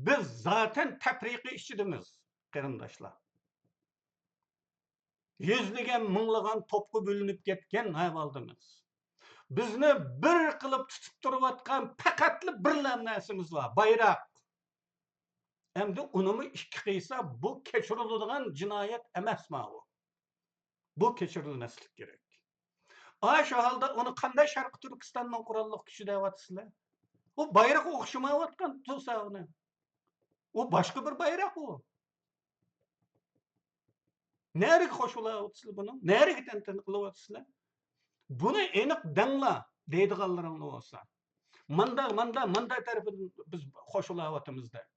بىز زاتەن تەپرىقە ئىچىدىمىز، قېرىنداشلار. يۈزلىگەن، مىڭلىغان توپقا بۆلۈنۈپ كەتكەن ئەھۋالدىمىز. بىزنى بىر قىلىپ تۇتۇپ تۇرۇۋاتقان پەقەتلا بىرلا نەرسىمىز بار، بايراق. ئەمدى ئۇنىمۇ ئىككى قىلسا، بۇ كەچۈرۈلىدىغان جىنايەت ئەمەسما ئۇ؟ بۇ كەچۈرۈلمەسلىك كېرەك. ئاشۇ ھالدا ئۇنى قانداق شەرقىي تۈركىستاننىڭ قوراللىق كۈچى دەۋاتىسىلەر؟ ئۇ بايرىقى ئوخشىمايۋاتقان تۇرسا ئۇنى. ئۇ باشقا بىر بايراق ئۇ. نەرىگە قوشۇۋاتىسىلەر بۇنى؟ نەرىگە تەنتەنە قىلىۋاتىسىلەر؟ بۇنى ئېنىق دەڭلار دەيدىغانلىرىڭلار بولسا. ماندا، ماندا، ماندا تەرىپىدىن بىز قوشۇلاۋاتىمىز دەپ.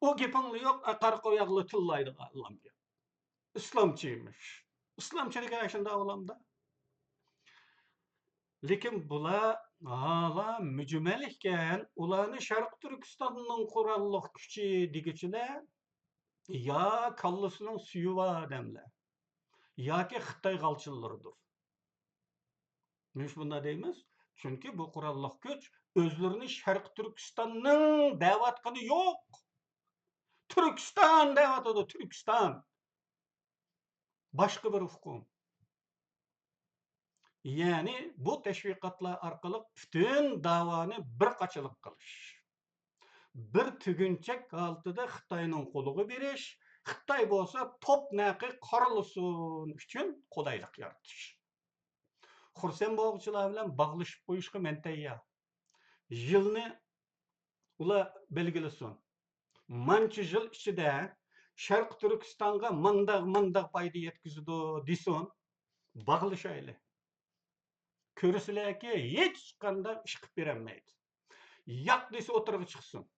ئۇ گېپىڭلار يوق، قارا قوياقلا تىللايدىغان ئاللام گەپ. ئىسلامچى ئىمىش. ئىسلامچى دېگەن شۇنداق ئالامدا. لېكىن بۇلار ھالا مۈجمەل ئىكەن، ئۇلارنى شەرقىي تۈركىستاننىڭ قوراللىق كۈچى دېگۈچىلەر يا كاللىسىنىڭ سۈيى بار ئادەملەر، ياكى خىتاي غالچىلىرىدۇر. نېمىش بۇنداق دەيمىز؟ چۈنكى بۇ قوراللىق كۈچ ئۆزلىرىنى شەرقىي تۈركىستاننىڭ دەۋاتقىنى يوق. تۈركىستان دەۋاتىدۇ، تۈركىستان. باشقا بىر ئۇقۇم. يەنى بۇ تەشۋىقاتلار ئارقىلىق پۈتۈن داۋانى بىر قاچىلىق قىلىش. بىر تۈگۈنچەك ھالىتىدە خىتاينىڭ قولىغا بېرىش، خىتاي بولسا توپ نەقى قارىلىسۇن ئۈچۈن قولايلىق يارىتىش. خۇرسەن بولغۇچىلار بىلەن باغلىشىپ قويۇشقا مەن تەييار. يىلنى ئۇلار بەلگىلىسۇن. مانچە يىل ئىچىدە شەرقىي تۈركىستانغا مانداق، مانداق پايدا يەتكۈزىدۇ دېسۇن. باغلىشايلى. كۆرىسىلەركى، ھېچقانداق ئىش قىلىپ بېرەلمەيدۇ. ياق دېسە ئوتتۇرىغا چىقسۇن.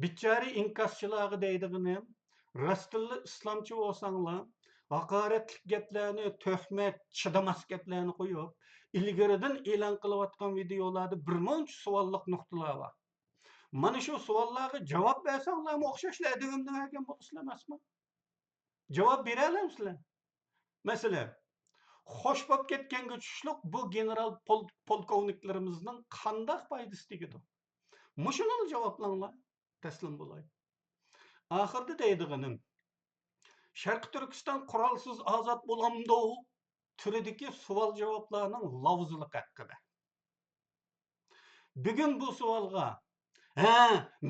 بىچارە ئىنكاسچىلارغا دەيدىغىنىم، راستتىنلا ئىسلامچى بولساڭلار، ھاقارەتلىك گەپلەرنى، تۆھمەت، چىدىماس گەپلەرنى قويۇپ، ئىلگىرىدىن ئېلان قىلىۋاتقان ۋىدېئولاردا بىرمۇنچە سوئاللىق نۇقتىلار بار. مانا شۇ سوئاللارغا جاۋاب بەرسەڭلارمۇ ئوخشاشلا ئەدىبىمنى بەرگەن بولىسىلەر ئەمەسمۇ؟ جاۋاب بېرەلەمسىلەر؟ مەسىلەن، خوش بوپ كەتكەنگە چۈشلۈك بۇ گېنېرال پول-، پولكوۋنىكلىرىمىزنىڭ قانداق پايدىسى تېگىدۇ؟ مۇشۇنىلا جاۋابلاڭلار، تەسلىم بولاي. ئاخىرىدا دەيدىغىنىم، شەرقىي تۈركىستان قورالسىز ئازاد بولامدۇ؟ تۈرىدىكى سوئال-جاۋابلارنىڭ لاۋزىلىقى ھەققىدە. بۈگۈن بۇ سوئالغا، ھە،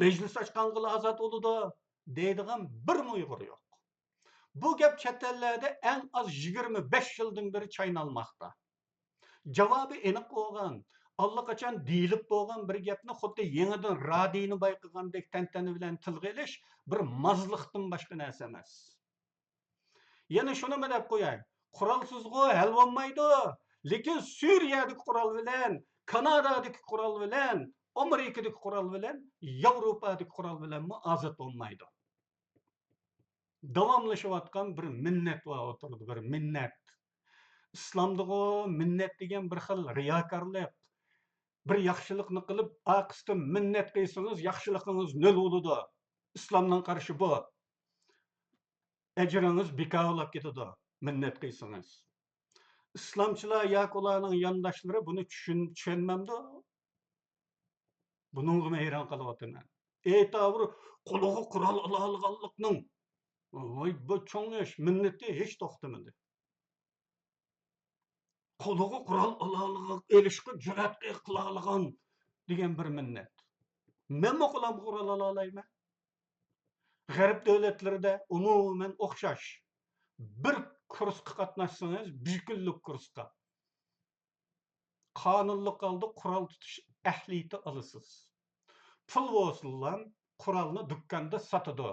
مەجلىس ئاچقانغىلا ئازاد بولىدۇ، دەيدىغان بىرمۇ ئۇيغۇر يوق. بۇ گەپ چەت ئەللەردە ئەڭ ئاز يىگىرمە بەش يىلدىن بېرى چاينالماقتا. جاۋابى ئېنىق بولغان، ئاللىقاچان دېيىلىپ بولغان بىر گەپنى خۇددى يېڭىدىن رادىيىنى بايقىغاندەك تەنتەنە بىلەن تىلغا ئېلىش بىر مازلىقتىن باشقا نەرسە ئەمەس. يەنە شۇنىمۇ دەپ قوياي، قورالسىزغۇ ھەل بولمايدۇ، لېكىن سۈرىيەدىكى قورال بىلەن، كانادادىكى قورال بىلەن، ئامېرىكىدىكى قورال بىلەن، ياۋروپادىكى قورال بىلەنمۇ ئازاد بولمايدۇ. داۋاملىشىۋاتقان بىر مىننەت بار ئوتتۇرىدا، بىر مىننەت. ئىسلامدىغۇ مىننەت دېگەن بىر خىل رىياكارلىق. بىر ياخشىلىقنى قىلىپ، ئارقىسىدىن مىننەت قىلسىڭىز، ياخشىلىقىڭىز نۆل بولىدۇ. ئىسلامنىڭ قارىشى بۇ. ئەجرىڭىز بىكار بولاپ كېتىدۇ، مىننەت قىلسىڭىز. ئىسلامچىلار ياكى ئۇلارنىڭ يانداشلىرى بۇنى چۈشەن-، چۈشەنمەمدۇ؟ بۇنىڭغىمۇ ھەيران قېلىۋاتىمەن. ئېيتاۋۇر، قولىغا قورال ئالالىغانلىقنىڭ. ۋاي، بۇ چوڭ ئىش، مىننىتى ھېچ توختىمىدى. قولىغا قورال ئالالىغان، ئېلىشقا جۈرئەت قىلالىغان دېگەن بىر مىننەت. مەنمۇ قولۇمغا قورال ئالالايمەن. غەرب دۆلەتلىرىدە ئومۇمەن ئوخشاش. بىر كۇرسقا قاتناشسىڭىز، بىر كۈنلۈك كۇرسقا، قانۇنلۇق ھالدا قورال تۇتۇش ئەھلىيىتى ئالىسىز. پۇل بولسىلا، قورالنى دۇكاندا ساتىدۇ.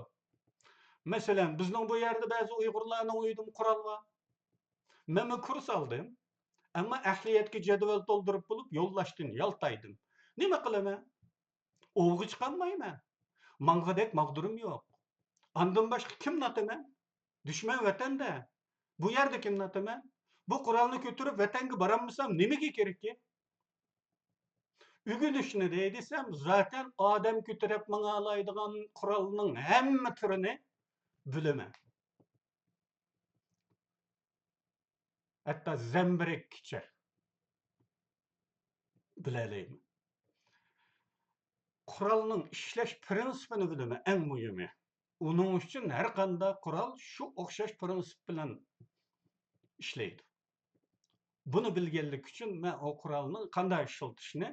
مەسىلەن، بىزنىڭ بۇ يەردە بەزى ئۇيغۇرلارنىڭ ئۆيىدىمۇ قورال بار. مەنمۇ كۇرس ئالدىم. ئەمما ئەھلىيەتكە جەدۋەل تولدۇرۇپ بولۇپ، يولداشتىن يالتايدىم. نېمە قىلىمەن؟ ئوۋغا چىقالمايمەن. ماڭغۇدەك ماغدۇرۇم يوق. ئاندىن باشقا كىمنى ئاتىمەن؟ دۈشمەن ۋەتەندە. بۇ يەردە كىمنى ئاتىمەن؟ بۇ قورالنى كۆتۈرۈپ ۋەتەنگە بارالمىسام نېمىگە كېرىككى؟ ئۆگىنىشنى دەي دېسەم، زاتەن ئادەم كۆتۈرۈپ ماڭالايدىغان قورالنىڭ ھەممە تۈرىنى بىلىمەن. ھەتتا زەمبىرەككىچە بىلەلەيمەن. قورالنىڭ ئىشلەش پىرىنسىپىنى بىلىمەن، ئەڭ مۇھىمى. ئۇنىڭ ئۈچۈن ھەر قانداق قورال شۇ ئوخشاش پىرىنسىپ بىلەن ئىشلەيدۇ. بۇنى بىلگەنلىك ئۈچۈن مەن ئۇ قورالنىڭ قانداق ئىشلىتىشنى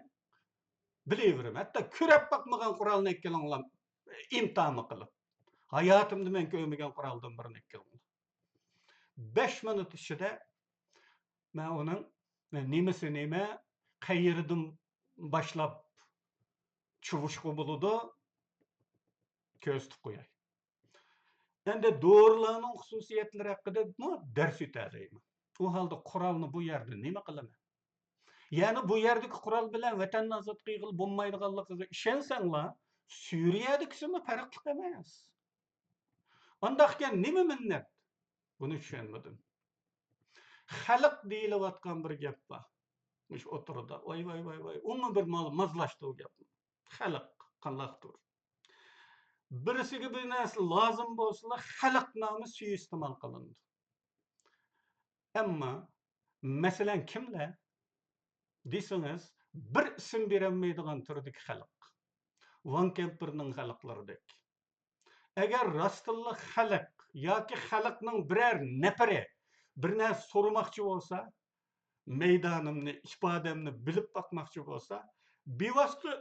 بىلىۋېرىمەن. ھەتتا كۆرۈپ باقمىغان قورالنى ئەكېلىڭلار، ئىمتىھانمۇ قىلىپ. ھاياتىمدا مەن كۆرمىگەن قورالدىن بىرنى ئەكېلىڭلار. بەش مىنۇت ئىچىدە مەن ئۇنىڭ نېمىسى نېمە، قەيېرىدىن باشلاپ چۇۋۇشقا بولىدۇ، كۆرسىتىپ قوياي. ئەمدى دورىلارنىڭ خۇسۇسىيەتلىرى ھەققىدىمۇ دەرس ئۆتەلەيمەن. ئۇ ھالدا قورالنى بۇ يەردە نېمە قىلىمەن؟ يەنى بۇ يەردىكى قورال بىلەن ۋەتەننى ئازاد قىلغىلى بولمايدىغانلىقىغا ئىشەنسەڭلار، سۈرىيەدىكىسىمۇ پەرقلىق ئەمەس. ئانداقكەن نېمە مىننەت؟ بۇنى چۈشەنمىدىم. خەلق دېيىلىۋاتقان بىر گەپ بار. مۇشۇ ئوتتۇرىدا. ۋاي، ۋاي، ۋاي، ۋاي. ئۇمۇ بىر مال-، مازلاشتى ئۇ گەپنى. خەلق قانداقتۇر؟ بىرسىگە بىر نەرسە لازىم بولسىلا، خەلق نامى سۇيىئىستېمال قىلىنىدۇ. ئەمما، مەسىلەن، كىملەر دېسىڭىز، بىر ئىسىم بېرەلمەيدىغان تۈردىكى خەلق. ۋان كەمپىرنىڭ خەلقلىرىدەك. ئەگەر راستتىنلا خەلق ياكى خەلقنىڭ بىرەر نەپىرى بىر نەرسە سورىماقچى بولسا، مەيدانىمنى، ئىپادەمنى بىلىپ باقماقچى بولسا، بىۋاسىتە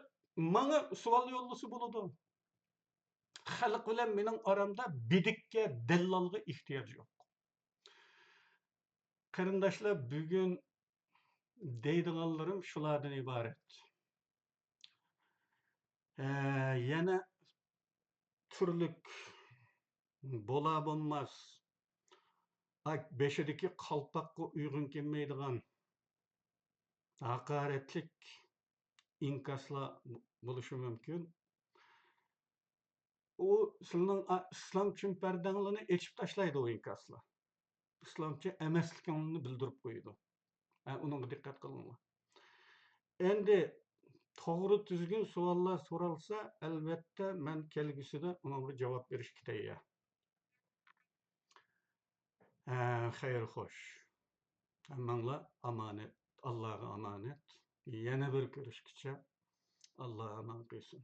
ماڭا سوئال يوللىسا بولىدۇ. خەلق بىلەن مېنىڭ ئارامدا بىدىككە، دەللالغا ئېھتىياج يوق. قېرىنداشلار، بۈگۈن دەيدىغانلىرىم شۇلاردىن ئىبارەت. ئە، يەنە تۈرلۈك بولا بولماس، ئا، بېشىدىكى قالپاققا ئۇيغۇن كەلمەيدىغان ھاقارەتلىك ئىنكاسلار بولۇشى مۇمكىن. ئۇ سىلىنىڭ، ئا، ئىسلامچە پەردەڭلىرىنى ئېچىپ تاشلايدۇ ئۇ ئىنكاسلار. ئىسلامچە ئەمەسلىكىڭلارنى بىلدۈرۈپ قويىدۇ. ھە، ئۇنىڭغا دىققەت قىلىڭلار. ئەمدى توغرا تۈزگۈن سوئاللار سورالسا، ئەلۋەتتە، مەن كەلگۈسىدە ئۇنىڭغا جاۋاب بېرىشكە تەييار. ھە، خەير خوش. ھەممەڭلار ئامانەت، ئاللاغا ئامانەت. يەنە بىر كۆرۈشكىچە ئاللا ئامان قىلسۇن.